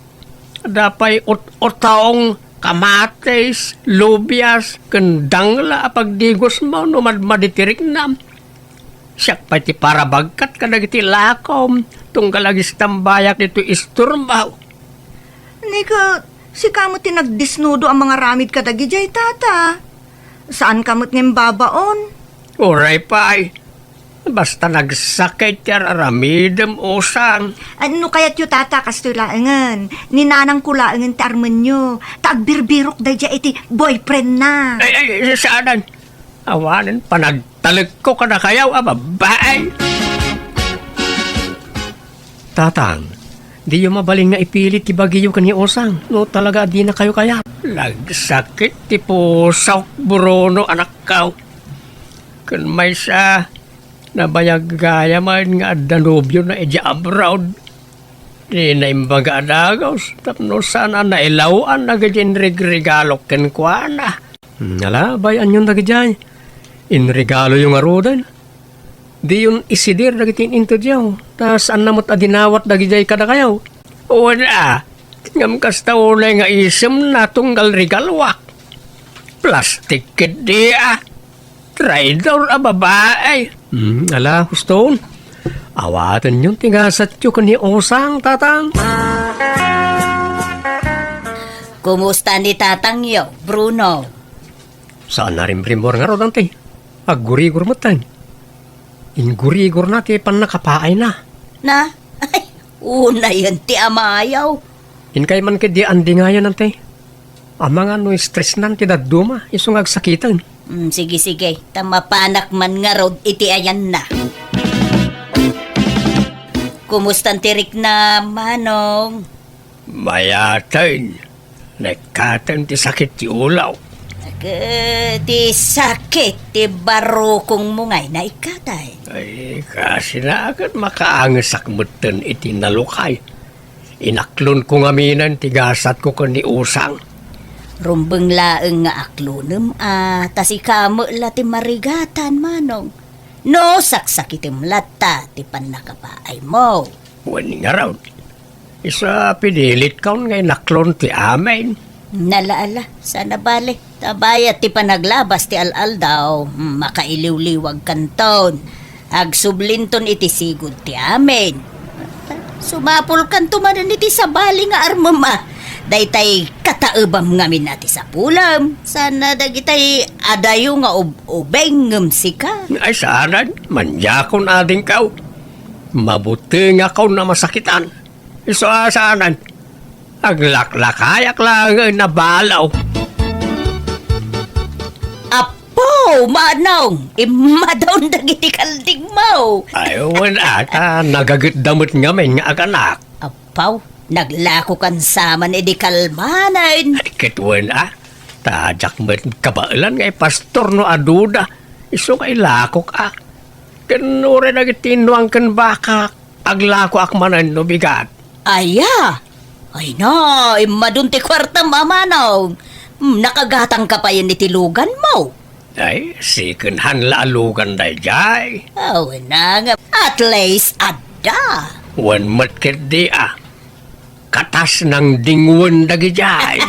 Adda pay ut-utong, kamatis, lubias, ken dangla a pagdigosmo no madmadi ti riknam. Siak pay ti parabagkat kadagiti lakom, tunggal agistambayak ditoy istormo. Ni ket, sika met ti nagdisnudo a mangaramid kadagidiay, Tata. Saanka met nga imbabaon. Uray pay. Basta nagsakit ti ar-aramidem, Usang. Ah, no kayatyo, Tata, kastoy laengen. Ni nanangko laengen ti armenyo. Ta agbirbirok daydiay iti boyfriendna. Ay, ay, saanen. Awanen panagtalekko kadakayaw a babae. Tatang, diyo mabalin nga ipilit ti bagiyo ken ni Usang no talaga a dinakayo kayat. Nagsakit ti pusok, Bruno, anakko. Ken maysa, nabayag gayam nga adda nobiona idiay abroad. Dina imbaga a dagus tapno saan a nailaw-an dagiti inregregalok kenkuana. Hmm, ala, bay-anyon dagidiay. Inregaloyo ngaruden. Diyon isidir dagiti in-intedyo, ta saanna met a dinawat dagidiay kadakayo. Wen a, ngem kasta unay nga isemna tunggal regaloak. Plastik ketdi a. Traidor a babae. Hmm, ala, huston. Awatenyon ti gasatyo ken ni Usang, Tatang. Kumusta ni tatangyo, Bruno? Saan a rimrimmor ngarud, Auntie. Aggurigor metten. Inggurigorna ti pannakapaayna. Na? Ay, unayen ti amayo. Inkay man ketdi andingayan, Auntie. Amangan no stressnan ti dadduma, isu nga agsakiten. Mm, sige, sige. Ta mapanak man ngarud iti ayanna. Kumustan ti rikna, Manong? Mayaten. Naikkaten ti sakit ti ulaw. Ket ti sakit ti barukongmo ngay naikkaten. Ay, kasina ket makaangesak metten iti nalukay. Inaklonko ngaminen ti gasatko ken ni Usang. Rumbeng laeng nga aklonem a, ta sika met la ti marigatan, Manong. No saksakitem latta ti pannakapaaymo. Wen ngarud, isu a pinilitkon nga inaklon ti amin. Nala, ala, saan a bale. Ta bayat ti panaglabas ti al-aldaw, makailiwliwagkanton. Agsublinton iti sigud ti amin. Sumapulkanto manen iti sabali nga armem a. Daytay kataebam ngamin a ti sapulem. Saan a dagitay adayo nga ub-ubing ngem sika. Ay, saanen, mandiakon adingkaw. Mabutengakon a masakitan. Isu a saanen, aglaklakayak laengen a balaw. Apo, Manong, immadawon dagiti kaldingmo. Ay, wen a, ta nagagetda met ngamin nga aganak. Apo, naglakokan saman idi kalmanen. Ay, ket wen a, ta diak met kabaelan nga ipastor no aduda. Isu nga ilakok a. Ken uray dagiti innuang ken bakak, aglakoak manen no bigat. Aya? Ay na, immadon ti kuartam a, Manong. Hmm, nakagatangka payen iti luganmo. Ay, sikenhan la a lugan daydiay. Aw, na nga, at least adda. Wen met ketdi a. Katas nang dingwen dagidiay.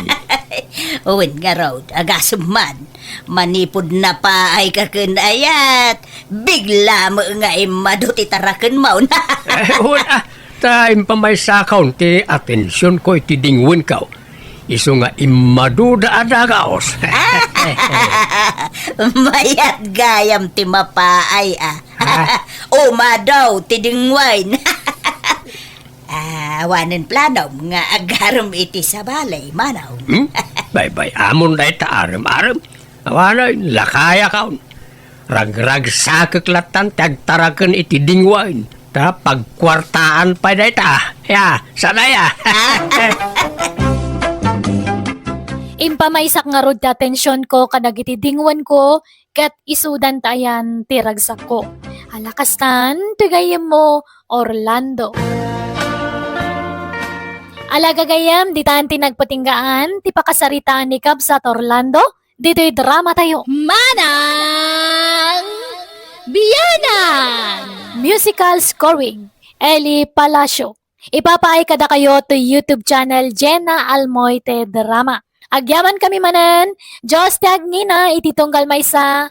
Wen ngarud, agasem man. Manipud napaayka ken ayat, bigla met nga immadu ti tarakenmo. Eh, wen a, ta impamaysakon ti atensionko iti dingwenko. Isu nga immaduda a dagaos. Mayat gayam ti mapaay a. Ah. Umadaw ti dingwen. Ah, awanen planom nga agarem iti sabali, Manong. Hmm? Baybay-amon dayta arem-arem. Awanen, lakayakon. Ragragsakek lattan ti agtaraken iti dingwen. Ta pagkuartaan pay dayta. Ya, sana ya. Impamaysak ngarud ti atensionko kadagiti dingwenko ket isudan ta ayan ti ragsakko. Ala kastan ti gayyemmo, Orlando. Ala gagayyem, ditan ti nagpatinggaan ti pakasaritaan ni Kabsat Orlando ditoy drama tayo. Manang Bianang! Musical scoring, Eli Palacio. Ipapaay kadakayo to YouTube channel Jenna Almoite Drama. Agyamankami manen, Dios ti agngina iti tunggal maysa.